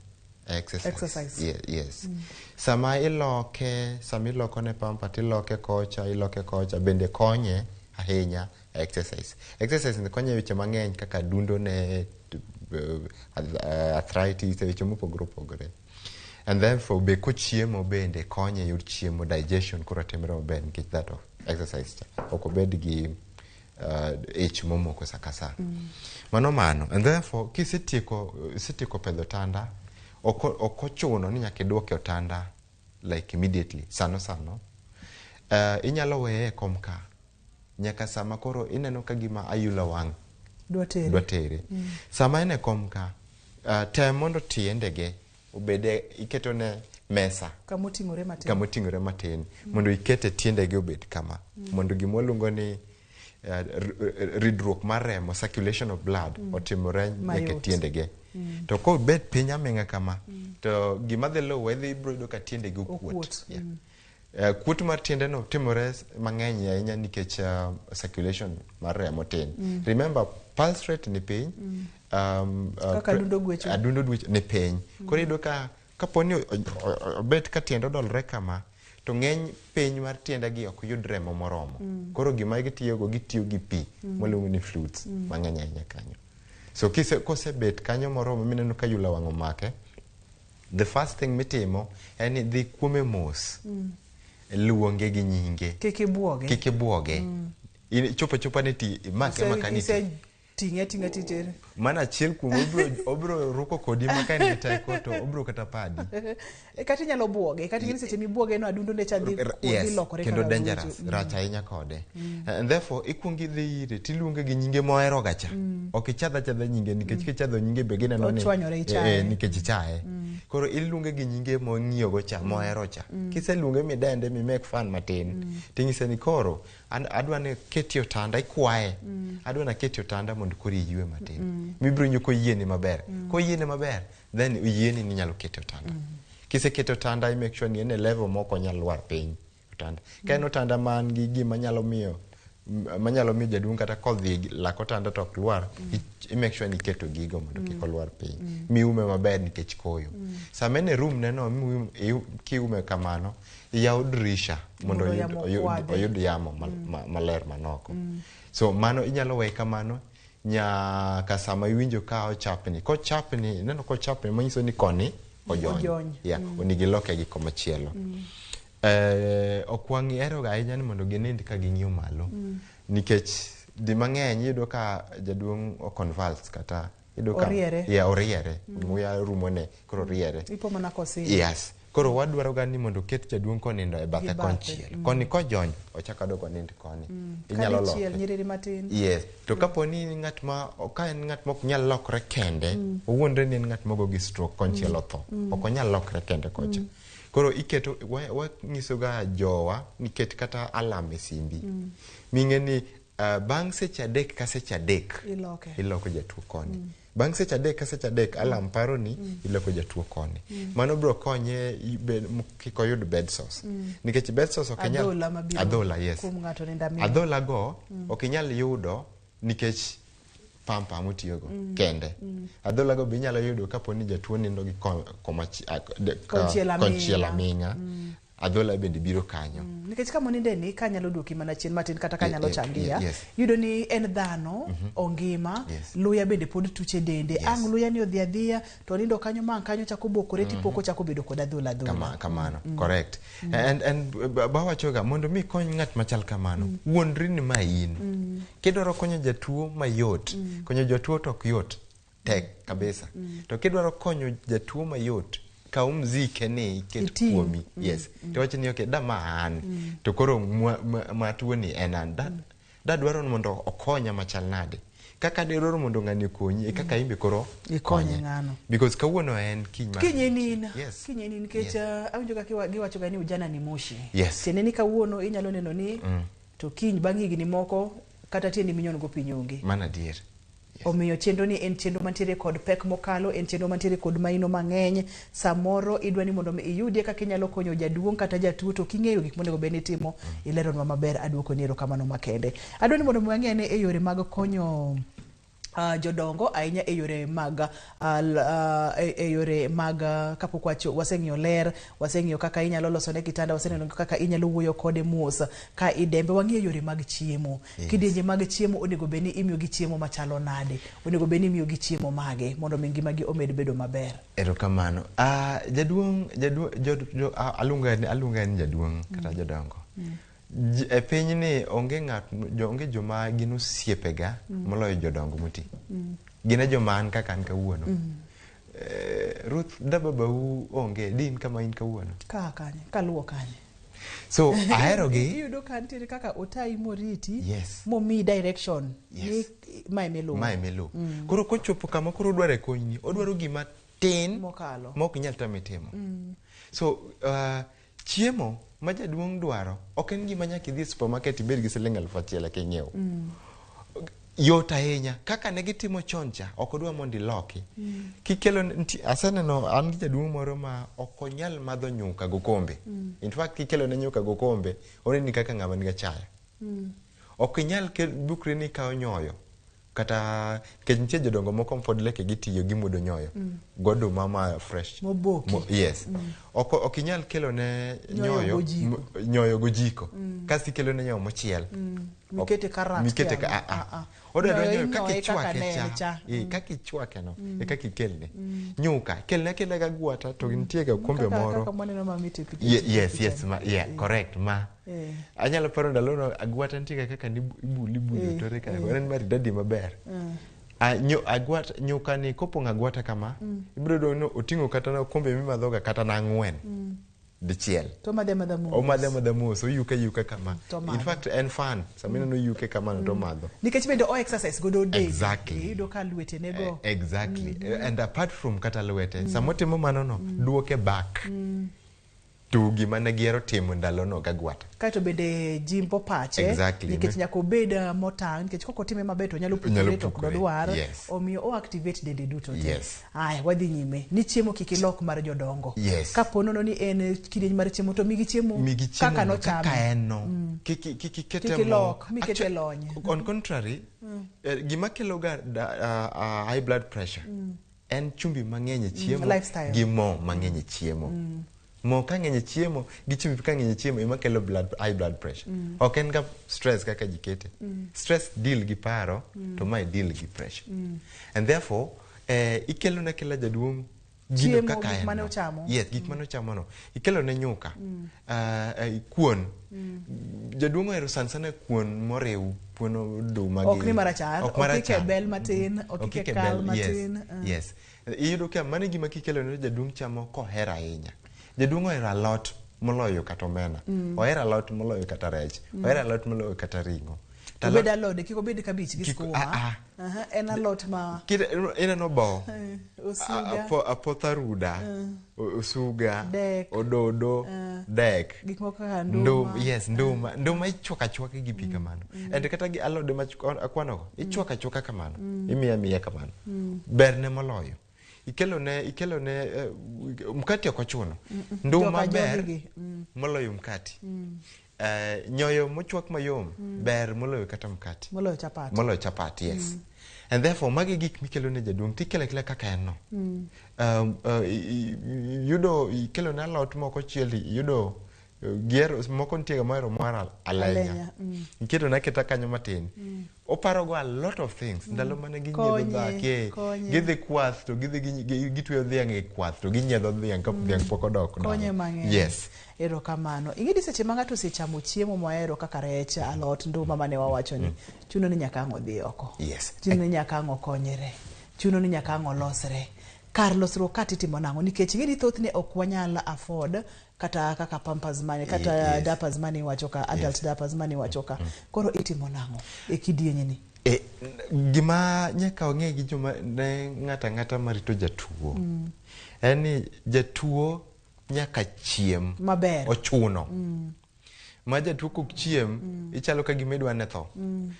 exercise. Yes. Sama iloke, sama iloko ne pampa tiloke kocha, iloke kocha bende konye ahinya exercise. Exercise ni konye weche mang'eny kaka dundo ne arthritis, e weche mopogore opogore. And therefore be kochiemo bende konye yor chiemo, digestion koro timre maber nikech that of exercise cha ok obed gi ich momoko sa ka sa. Mano and therefore kisetieko isetieko pedho otanda, ok ochuno ni nyaka iduoke otanda like immediately sano. Inyalo weye e kom ka nyaka sama koro ineno ka gima ayula wang' dwa tere. Dwa tere. Sama en e kom ka, tem mondo tiendege obede iketone mesa kamoting'ore matin. Kamoting'ore matin mondo ikete tiendege obed kama mondo gima waluongo ni ridruok mar remo, circulation of blood, otimore nyaka mayot. Tiendege. To kobet piny aming'a kama, to gima dhi luwe dhi ibiro yudo ka tiendege okuot. Okuot. Yeah. Kuot mar tiende no timore mang'eny ahinya nikech circulation mar remo tin. Remember, pulse rate ni piny. Kaka adundo gwecho. Adundo gwecho ni piny. Koro iyudo ka kapo ni obet ka tiende odolre kama, to ng'eny piny mar tiendegi ok yud remo moromo. Koro gima gitiyogo, gitiyo gi pi mwaluongo ni fluids mang'eny ahinya kanyo. So kosebet kanyo moromo mineno ka yula wang' omake, the first thing mitimo en ni dhi kuome mos. Luonge gi nyinge. Kik ibuoge. Kik ibuoge. Ichopo achopa ni ti imake maka ni ti. Ise ting'e ating'a titere. Mano achiel kuom obro ruko kodi ma ka en gi teko to obro kata padi. E, kata inyalo buoge, kata ing'e ni seche mibuoge no adundo ne cha dhi Yes, lokore kendo kaka dangerous, gwecho. rach ahinya kode. And therefore ikuongo idhi ire tiluonge gi nyinge mohero ga cha. Ok ichadh achadha nyinge nikech kichadho nyinge be gineno ni Ochwanyore, ichaye. Nikech ichaye. Koro iluonge gi nyinge mong'iyogo cha, mohero cha. Kiseluonge midende mi make fun matin. Ting'ise ni koro an adwa ni keti otanda ikwaye. Adwa ni aketi otanda mondo koro iywe matin. Mibiro winjo koyieni maber. Koyieni maber, then oyieni ni inyalo kete otanda. Kiseketo otanda, i make sure ni en e level mok onyal lwar piny otanda. Ka en otanda man gi gima nyalo miyo jaduong' kata kodhi lak otanda to ok lwar, i make sure ni iketo gigo mondo kik olwar piny. Miume maber nikech koyo. Sama en e room ne no, kiume kamano, iyaw dirisha mondo Mondo oyud, yamo okwadhe. Oyud yamo maler manoko. So mano inyalo weye kamano nyaka sama iwinjo ka ochapni. Kochapni, ineno kochapni manyiso ni koni ojony. Ojony. Yeah, onego iloke gi komachielo. Ok wang'ihero ga ahinya ni mondo ginind ka ging'iyo malo. Nikech di mang'eny iyudo ka jaduong' o convulse kata iyudo ka Oriere. Yeah, oriere. Muya rumone, koro oriere. Ipo mana kosindo. Yes. Koro wadwaro ga ni mondo oket jaduong' konindo e bathe Gi bathe, konchiel. Koni kojony, ochako odok onind koni. Inyalo Kadichiel, loke. nyiriri matin. Yes. To kapo ni in ng'at ma ka en ng'at ma ok nyal lokre kende, owuondre ni en ng'at mogo gi stroke konchiel otho. Ok onyal lokre kende kocha. Koro iketo wanyiso ga jowa ni ket kata alarm e simbi. Ming'e ni bang' seche 3 ka seche 3 Iloke. Iloko jatuo koni. Bang' seche 3 ka seche 3 alarm paro ni iloko jatuo koni. Mano biro konye kik oyud bed sores. Nikech bed sores ok inyal Adhola mabiro adhola, yes. kuom ng'ato nindo aming'a. Adhola go ok inyal yudo nikech pampa motiyogo kende. Adhola go be inyalo yudo kapo ni jatuo nindo gi Konchiel aming'a. Konchiel aming'a. Adhola bende biro kanyo. Nikech kama oninde ni kanyalo duoki mana chien matin kata kanyalo changia yudo ni en dhano ongima. Luya bende pod tuche dende. Ang' luya ni odhi adhiya to onindo kanyo ma ang' kanyo chako bokore tipoko ochako bedo kod adhola adhola. Kamano, correct. And bawachoga mondo mi ikony ng'at machal kamano, wuondri ni ma in. Kidwaro konyo jatuo mayot, konyo jatuo to ok yot, tek kabisa. To kidwaro konyo jatuo mayot, kaw mzike ni iket Iting'. kuomi. Yes. To wach ni okay, da ma an. To koro ma tuo ni en an. Da dwaro ni mondo okonya machal nade. Kaka dwaro mondo ng'ani okonyi, e kaka in be koro ikonye konye. Ng'ano. Because kawuono en kiny mar Kiny en in. Yes. Kiny en in nikech awinjo ka giwacho ga ni ujana ni moshi. Yes. Tiende ni kawuono inyalo neno ni to kiny bang' higni moko kata tiendi minyon go piny onge. Mano adier. Omiyo chenro ni en chenro mantiere kod pek mokalo, en chenro mantiere kod maino mang'eny. Samoro idwa ni mondo mi iyudie kaka inyalo konyo jaduong' kata jatuo to king'eyo gik monego bed ni itimo, ileronwa maber, aduoko ni erokamano makende. Adwa ni mondo mi wang'e ane e yore mag konyo Jodongo ahinya e yore mag e yore mag kapok waseng'iyo ler, waseng'iyo kaka inyalo losone kitanda, waseneno kaka inyalo wuoyo kode mos ka idembe, wang'iyo yore mag chiemo. Kidienje mag chiemo onego bed ni imiyogi chiemo machalo nade, onego bed ni imiyogi chiemo mage mondo mi ngimagi omed bedo maber? Erokamano. Jaduong' jaduong' jo, aluonga ni jaduong' kata jodongo. E pinyni onge ng'at onge joma gin osiepega moloyo jodongo moti. Gin e joma an kaka an kawuono. Ruth, da babau onge, di in kama in kawuono. Ka kanye kaluwo kanye? So aherogi. Iyudo ka nitiere kaka otayi moriti, momiyi direction ni mae miluwo. Mae miluwo. Koro kochopo kama koro odwaro e konyni, odwaro gima tin mokalo ma ok inyal tame timo. So chiemo ma jaduong' dwaro ok en gima nyaka idhi e supermarket ibed gi siling 1000 eka inyiew. Yot ahinya kaka ne gitimo chon cha, ok odwa mondo iloki. Kikelo aseneno an gi jaduong' moro ma ok onyal madho nyuka gokombe. In fact, kikelo ne nyuka gokombe, oneni kaka ng'ama nigi achaya. Ok inyal bukri ni ikawo nyoyo kata nikech nitie jodongo moko pod leke gitiyo gimuodo nyoyo goduma ma fresh Moboki. Yes. Ok inyal kelo ne nyoyo nyoyo gojiko. Nyoyo gojiko kasto ikelo ne nyoyo mochiel. Mikete karat mikete ka tielo. ah, ah. Ah, ah. Odwaro Nyoyo nyoyo kaka inyoye kaka ichwake ne en cha. cha. Kaka ichwake no e kaka ikelne nyuka kelne akela ga gwata to nitie ga okombe Kaka- moro kaka mwaneno mamit e picha. Yes, yes, ma, yeah, correct ma anyalo paro ndalono agwata nitie ga kaka nibuli ibuli tore ka en maridadi maber. Agwata nyuka ni kopong'o agwata kama ibiro yudo ni oting'o kata na okombe mimadhoga kata na 4 dichiel. To madhe amadha mos. Omadhe amadha mos, oyuke ayuka kama. To In madho. fact en fan sama ineno oyuke kamano to omadho. Nikech bende o exercise godo del. Exactly. Iyudo ka lwete nego. Exactly. And apart from kata lwete, sama otimo mano no duoke back to gima ne gihero timo ndalono gagwata. Kaeto bende jimbo pache. Nikech nyaka obed motang', nikech kok otime maber to nyalo Nyalo pukore to ok pukore, dodwar. Yes. Omiyo o activate dende duto te. Yes. Aya, wadhi nyime ni chiemo kik ilok mar jodongo. Yes. Kapo nono ni en kidieny mar chiemo to migi chiemo migi chiemo kaka no, nochame. kaka en no. Kik kik ikete Kik mo. ilok, mikete Actually, lony. On contrary, gima kelo ga high blood pressure en chumbi mang'eny e chiemo Lifestyle. gi mo mang'eny e chiemo. Mo ka ng'eny e chiemo gi chumbi ka ng'eny e chiemo ema kelo high blood pressure. Ok en ga stress kaka ji kete. Stress deal gi paro to mae deal gi pressure. And therefore ikelo ne kela jaduong' gino Chiemo, kaka gik en mane no. ochamo. Yes, gik mane ochamo no. Ikelo ne nyuka, kuon. Jaduong' ohero sana sana kuon moriw, kuon oduma Ok ni marachar, ok okike marachar. bel matin, okike Okike kal bel, yes, matin. Yes. Iyudo ka mano e gima kikelo ne jaduong' chamo kohero ahinya. Jaduong' ohero alot moloyo kata omena. Ohero alot moloyo kata rech. Ohero alot moloyo kata ring'o. To Obed alot alode, kik obed kabich gi skuma. Ah, ah. Aha, en alot ma Ineno bo. Osuga. Apoth aruda, osuga, Dek. ododo, dek. Gik moko kaka nduma. Yes, nduma. Nduma ichwako achwaka gi pi kamano. And kata gi alode ma akwanogo, ichwako achwaka kamano. Imiyo amiya kamano. Berne moloyo. Ikelo ne mkati ok ochuno. Nduma Joka ber jogi. Moloyo mkati. Nyoyo mochwak mayom ber moloyo kata mkati. Moloyo chapat. Moloyo chapat, yes. And therefore magi gik mikelo ne jaduong' tikelo akela kaka en no. Yudo ikelo ne alot moko chiel iyudo giero moko nitie ga mohero mar alenya. Alenya. Iketo ne aketa kanyo matin. Oparogo a lot of things. Ndalo mane ginyiedho Konye, dhak, konye. gidhi kwath to gidhi gitweyo dhiang' e kwath to ginyiedho dhiang' ka dhiang' pok odok dala. Konye mang'eny. Yes. Erokamano. Ing'e ni seche ma ng'ato osechamo chiemo mohero kaka rech, alot, nduma mane wawacho ni, chuno ni nyaka ang' odhi oko. Yes. Chuno ni nyaka ang' okonyre. Chuno ni nyaka ang' olosre. Kar losruok ka titimo nang'o? Nikech ing'e ni thothne ok wanyal afford kata kaka pampers mane, kata diapers mane iwacho ka, adult diapers mane iwacho ka. Koro itimo nang'o e kidieny ni? Gima nyaka wang'e gi joma ne ng'ato ang'ata marito jatuo en ni jatuo nyaka chiem maber. Ochuno. Ma jatuo kok chiem ichalo ka gima idwa ne tho.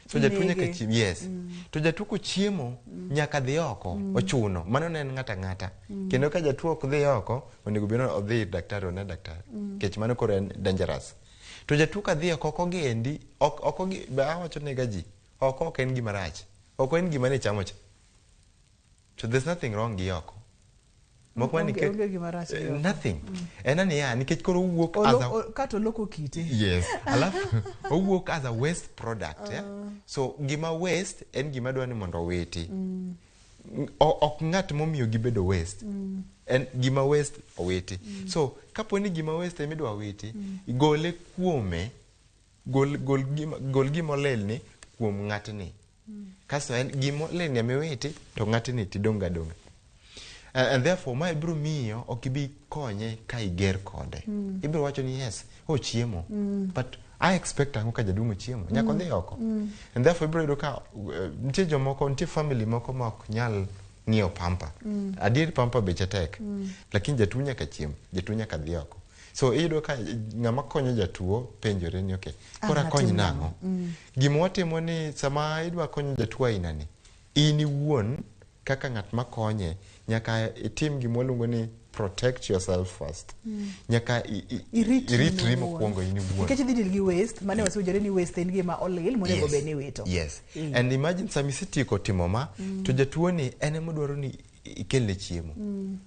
So jatuo nyaka Inege. chiem. Yes. To jatuo kochiemo nyaka dhi oko. Ochuno. Mano ne en ng'ato ang'ata. Kendo ka jatuo ok dhi oko, onego bed ni odhi ir daktari one daktari. Nikech mano koro en dangerous. To jatuo ka dhi oko ok ogendi, ok ok ogi, be awacho nega ji, oko ok en gima rach. Oko en gima ne ichamo cha. To there's nothing wrong gi oko. Mok ma nikech Onge gima rach gi oko. Nothing. En niya nikech koro owuok as a Kato oloko kite. Yes. Alafu owuok as a waste product, yeah? So gima waste en gima dwa ni mondo owiti. Ok ng'at momiyo gibedo waste. En gima waste owiti. So kapo ni gima waste ema idwa witi, gole kuome, gol gima olilni kuom ng'atni. Kasto en gima olilni ema iwiti to ng'atni tidong' adong'a. And therefore mae biro miyo ok ibi konye ka iger kode. Ibiro wacho ni yes, ochiemo. But I expect ang'o ka jaduong' ochiemo? Nyaka odhi oko. And therefore ibiro yudo ka nitie jomoko, nitie family moko ma ok nyal ng'iewo pamper. Adier pamper beche tek. Lakini jatuo nyaka chiem, jatuo nyaka dhi oko. So iyudo ka ng'ama konyo jatuo penjore ni okay, koro akony natim nang'o? Gima watimo ni sama idwa konyo jatuo aina ni, in iwuon kaka ng'at makonye nyaka itim gima waluongo ni protect yourself first. Nyaka Iritri iritri in owuon. mokwongo in iwuon. Nikech idhi deal gi waste, mane wasewinjore ni waste en gima olil monego bed ni iwito. Yes. And imagine sama isetieko timo ma, to jatuo ni en ema dwaro ni ikelne chiemo.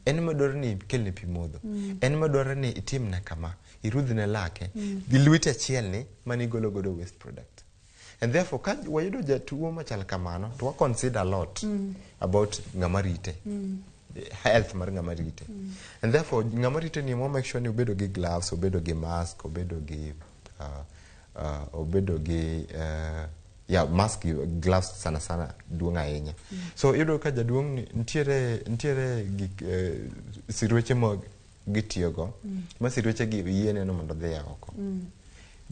En ema dwaro ni ikelne pi modho. En ema dwaro ni itimne kama, irudhne lake. Gi lweti achiel ni mane igolo godo waste product. And therefore ka wayudo jatuo machal kamano, to wa consider a lot about ng'ama rite. Health mar ng'ama rite. And therefore ng'ama rite ni mo make sure ni obedo gi gloves, obedo gi mask, obedo gi yeah, mask, gloves sana sana duong' ahinya. So iyudo ka jaduong' ni nitiere gik sirweche ma gitiyogo, ma sirweche gi yieneno mondo odhi oko.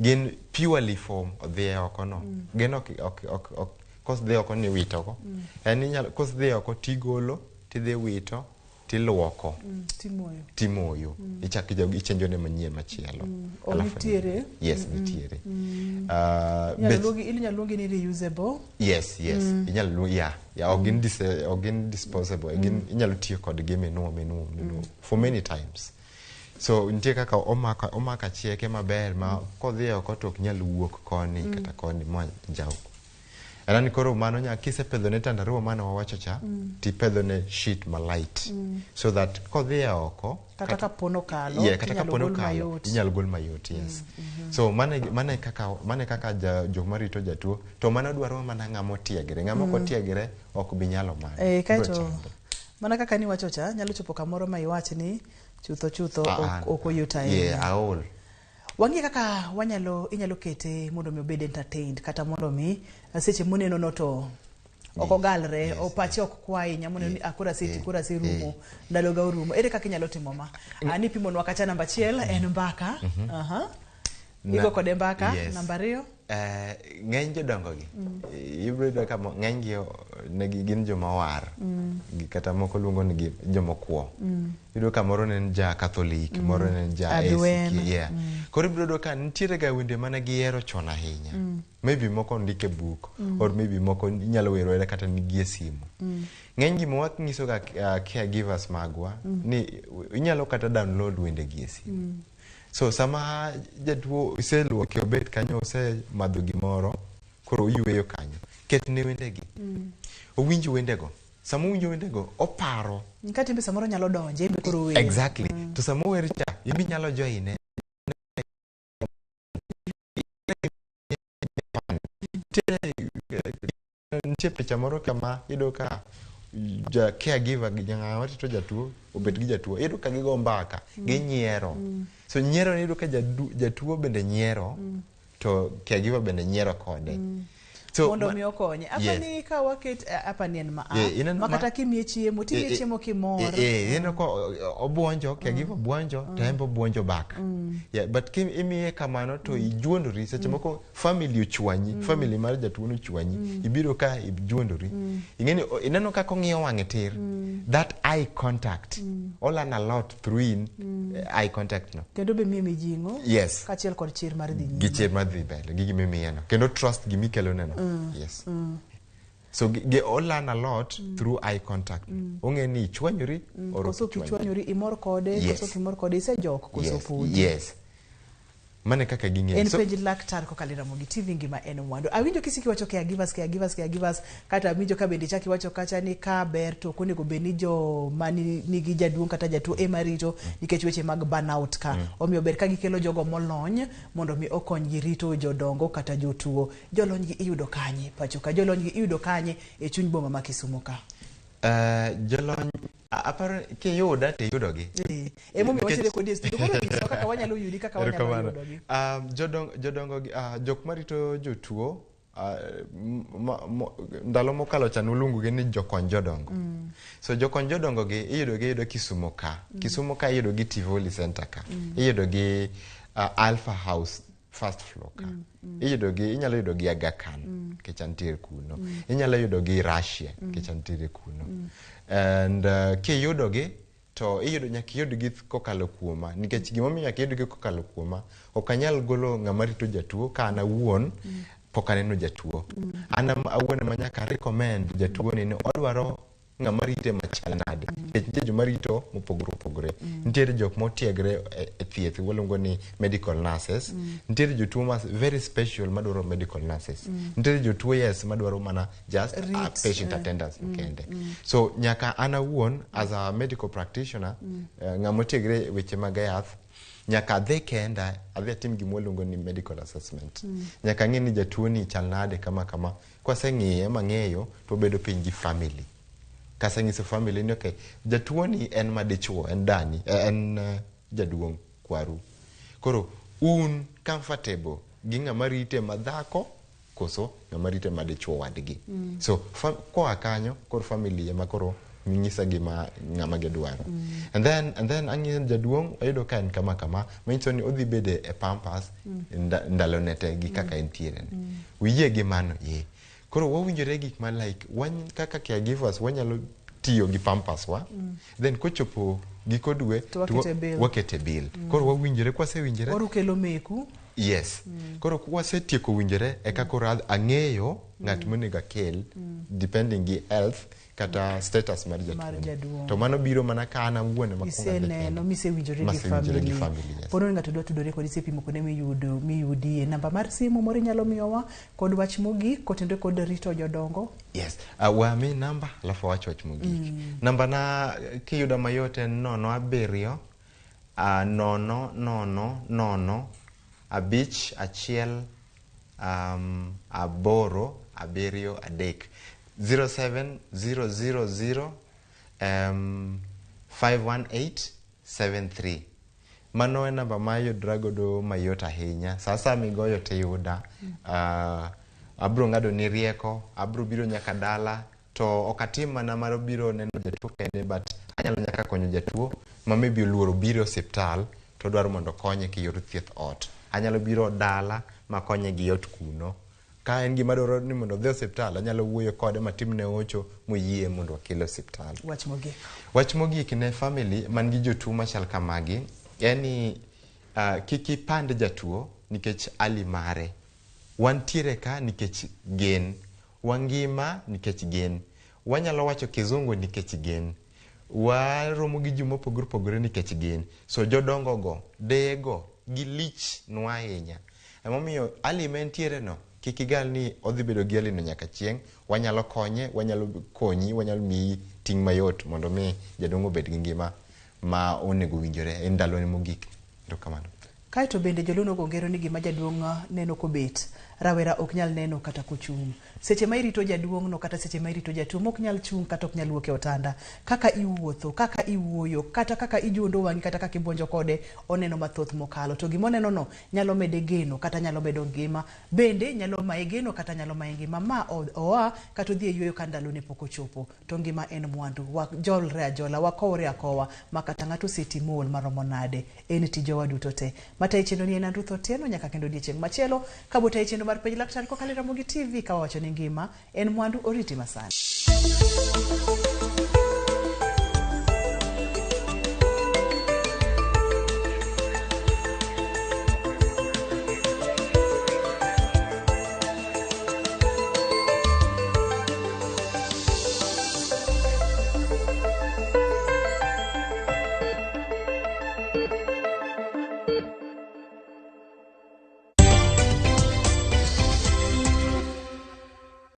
Gin purely for odhi oko no. Gin ok kos dhi oko ni wito oko. En inyalo kos dhi oko tigolo, tidhi wito, tiluoko, Timoyo. timoyo. Ichak ichenjo ne manyien machielo. O Alafu nitiere? Yes, nitiere. Inyalo luongi ni reusable. Yes, yes. Inyalo luongi, yeah. Yeah, ok gin disposable. Gin inyalo tiyo kodgi minuo for many times. So nitie kaka omako achieke maber ma kodhi oko to ok nyal wuok koni kata koni ma njaw. En ni koro mano nya kisepedho ne tandarua mane wawacho cha, tipedho ne sheet ma light. So that kodhi oko Kata kapo nokalo, yeah, kata inyalo kapo gol nokalo, mayot. inyalo gol mayot, yes. So mane kaka joma rito jatuo, to mano dwaro mana ng'ama otiegre. Ng'ama ok otiegre ok bi nyalo mano. Kaeto, Biro chande. mana kaka niwacho cha, nyalo chopo kamoro ma iwach ni chutho ok oyot ahinya. Yeah, aol. Wang'e kaka inyalo kete mondo mi obed entertained, kata mondo mi seche moneno no to ok ogalre, opache ok kwa ahinya, moneno ni, koro aseti, koro aserumo, ndalo ga orumo. Ere kaka inyalo timo ma? Nipimonwa kacha namba 1 en mbaka. Igo kode mbaka, namba 2. Ng'eny jodongo gi, ibiro yudo ka ng'eny gi ne gin joma owar. Gi kata moko luongo ni gin joma okuo. Iyudo ka moro ne en ja Catholic, moro ne en ja Adwen. ACK, yeah. Koro ibiro yudo ka nitiere ga wende mane gihero chon ahinya. Maybe moko ondike book, or maybe moko inyalo wero wera kata gi e simu. Ng'eny gima wanyiso ga caregivers magwa, ni inyalo kata download wende gi e simu. So sama jatuo oseluoke obet kanyo, osemadho gimoro, koro oyueyo kanyo, ketne wendegi. Owinj wendego. Sama owinjo wendego, oparo. Kata imbe samoro nyalo donje, imbe koro ower. Exactly. To sama ower cha, imbe inyalo joine. Nitie picha moro kama iyudo ka ja caregiver gi ng'ama rito jatuo obet gi jatuo, iyudo ka gigo mbaka, ginyiero. So nyiero ni iyudo ka jatuo bende nyiero, to caregiver bende nyiero kode. So, mondo mi okonye. Apa Yes. ni ka waket, apa ni en ma a. Yeah, ineno Ma ma kata kimiye chiemo, timiye chiemo kimor. Ineno ka obuonjo, caregiver buonjo, to en be obuonjo back. Yeah, but ki imiye kamano to ijuondori, seche moko family ochwanyi, family mar jatuo no ochwanyi, ibiro ka ijuondori. Ing'eni, ineno kaka ong'iyo wang'e tir. That eye contact, o learn a lot through in, eye contact no. Kendo be miye mijing'o. Yes. Kaachiel kod chir mar dhi nyime. Gi chir mar dhi mbele, gi gima imiye no. Kendo trust gima ikelo neno. Yes. So gi o learn a lot through eye contact. Ong'e ni ichwanyori or Koso ok ichwanyori. kichwanyori, imor kode, Yes. koso ok imor kode, isejok koso Yes. podi. Yes. Mano e kaka ging'eyo. En So- penj laktar kokalo e Ramogi TV ngima en mwandu. Awinjo kisiki wacho caregivers, caregivers, caregivers kata awinjo ka bende ichako iwacho kacha ni ka ber to ok onego bed ni joma nigi jaduong' kata jatuo ema rito nikech weche mag burnout ka. Omiyo ber ka gikelo jogo molony mondo mi okonygi rito jodongo kata jotuo. Jolony gi iyudo kanye pacho ka? Jolony gi iyudo kanye e chuny boma ma Kisumo ka? Jolony aparo ni kiyuda to iyudogi. Emomiyo Nikech- wachire kodi e studio. Koro nyiswa kaka wanyalo yudi kaka wanyalo Erokamano. yudogi. Jodongo gi, jok marito jotuo ndalo mokalo cha noluongo gi ni jokony jodongo. So jokony jodongo gi iyudo gi iyudo Kisumo ka. Kisumo ka iyudo gi Tivoli Center ka. Iyudo gi Alpha House first floor ka. Iyudo gi inyalo yudo gi Aga Khan nikech antiere kuno. Inyalo yudo gi Russia nikech antiere kuno. And kiyudo gi to iyudo nyaka iyud gi kokalo kuoma nikech gimomiyo nyaka iyud gi kokalo kuoma ok anyal golo ng'ama rito jatuo ka an awuon pok aneno jatuo. An awuon ema nyaka recommend jatuo ni odwaro ng'ama rite machal nade. Nikech nitie joma rito mopogore opogore. Nitiere jok motiegre e thieth waluongo ni medical nurses. Nitiere jotuo ma very special madwaro medical nurses. Nitiere jotuo yes madwaro mana just a Rit, patient attendance kende. So nyaka an awuon as a medical practitioner ng'ama otiegre e weche mag yath nyaka adhi kenda adhi atim gima waluongo ni medical assessment. Nyaka ang'e ni jatuo ni chal nade kama kama. Kwaseng'iye mang'eyo to wabedo piny gi family. Kaseng'iso family ni okay, jatuo ni en madichuo, en dani, en jaduong' kwaru. Koro un comfortable gi ng'ama rite madhako koso ng'ama rite madichuo wadgi. So koa kanyo koro family ema koro nyisa gima ng'ama gidwaro. And then ang'iyo jaduong' ayudo ka en kama kama manyiso ni odhi bedo e pampers ndalo ne te gi kaka entiere ni. Uyie gi mano ye. Koro wawinjore gik ma like wan kaka caregivers wanyalo tiyo gi pampers wa. Then kochopo giko dwe To wakete bill. wakete bill. Koro wawinjore kwasewinjore Koro ukelo meku. Yes. Koro kwasetieko winjore eka koro ang'eyo ng'at monego akel depending gi health kata status mar Mar jatuo. jaduong'. To mano biro mana ka an awuon ema kuongo adhi Iseneno kenda. misewinjore gi Masewinjore gi family. family, yes. Pono ni ng'ato dwa tudore kodi isepimo kuonde miyudo miyudie namba mar simu moro inyalo miyowa kod wach mogik kotenore kod rito jodongo. Yes. Wami namba alafu awach wach mogik. Namba na kiyudo mayot en 07 0 0 0 5 1 8 7 3 07 000 518 73. Mano e namba ma ayudra godo mayot ahinya. Sa asaya migoyo tiyuda. Abro ng'ado ni rieko, abro biro nyaka dala, to ok atim mana mar biro neno jatuo kende but anyalo nyaka konyo jatuo ma maybe oluoro biro e osiptal to odwaro mondo okonye ki yor thieth ot. Anyalo biro dala makonye gi ot kuno. Ka en gima dwaro ni mondo odhi e osiptal, anyalo wuoyo kode matimne hocho moyie mondo wakele osiptal. Wach mogik. Wach mogik ne family man gi jotuo machal kamagi en ni kik ipand jatuo nikech ali mare. Wantiere ka nikech gin. Wangima nikech gin. Wanyalo wacho kizungu nikech gin. Waromo gi ji mopogore opogore nikech gin. So jodongo go, deye go, gilich nwa ahinya. Emomiyo ali ma entiere no, kik igal ni odhi bedo gi ali no nyaka chieng'. Wanyalo konye, wanyalo konyi, wanyalo miyi ting' mayot mondo mi jaduong' obed gi ngima ma onego winjore e ndalone mogik. Erokamano. Kaeto bende joluo nogo ngero ni gima jaduong' neno kobet, rawera ok nyal neno kata kochung'. Seche ma irito jaduong' no kata seche ma irito jatuo mok nyal chung' kata ok nyal wuok e otanda, kaka iwuotho, kaka iwuoyo, kata kaka ijuondo wang'i kata kaka ibuonjo kode, oneno mathoth mokalo. To gima oneno no nyalo mede geno kata nyalo medo ngima, bende nyalo maye geno kata nyalo maye ngima ma oa kata odhi e yueyo ka ndalone pok ochopo. To ngima en mwandu, wajolre ajola, wakowre akowa, ma kata ng'ato oseti mool maromo nade, en tijwa duto te. Matayi chenro ni en an Ruth Otieno, nyaka kendo odiechieng' machielo, kabotayi chenro mar Penj Laktar kokalo e Ramogi TV, kawawacho ni ngima en mwandu, oriti masani.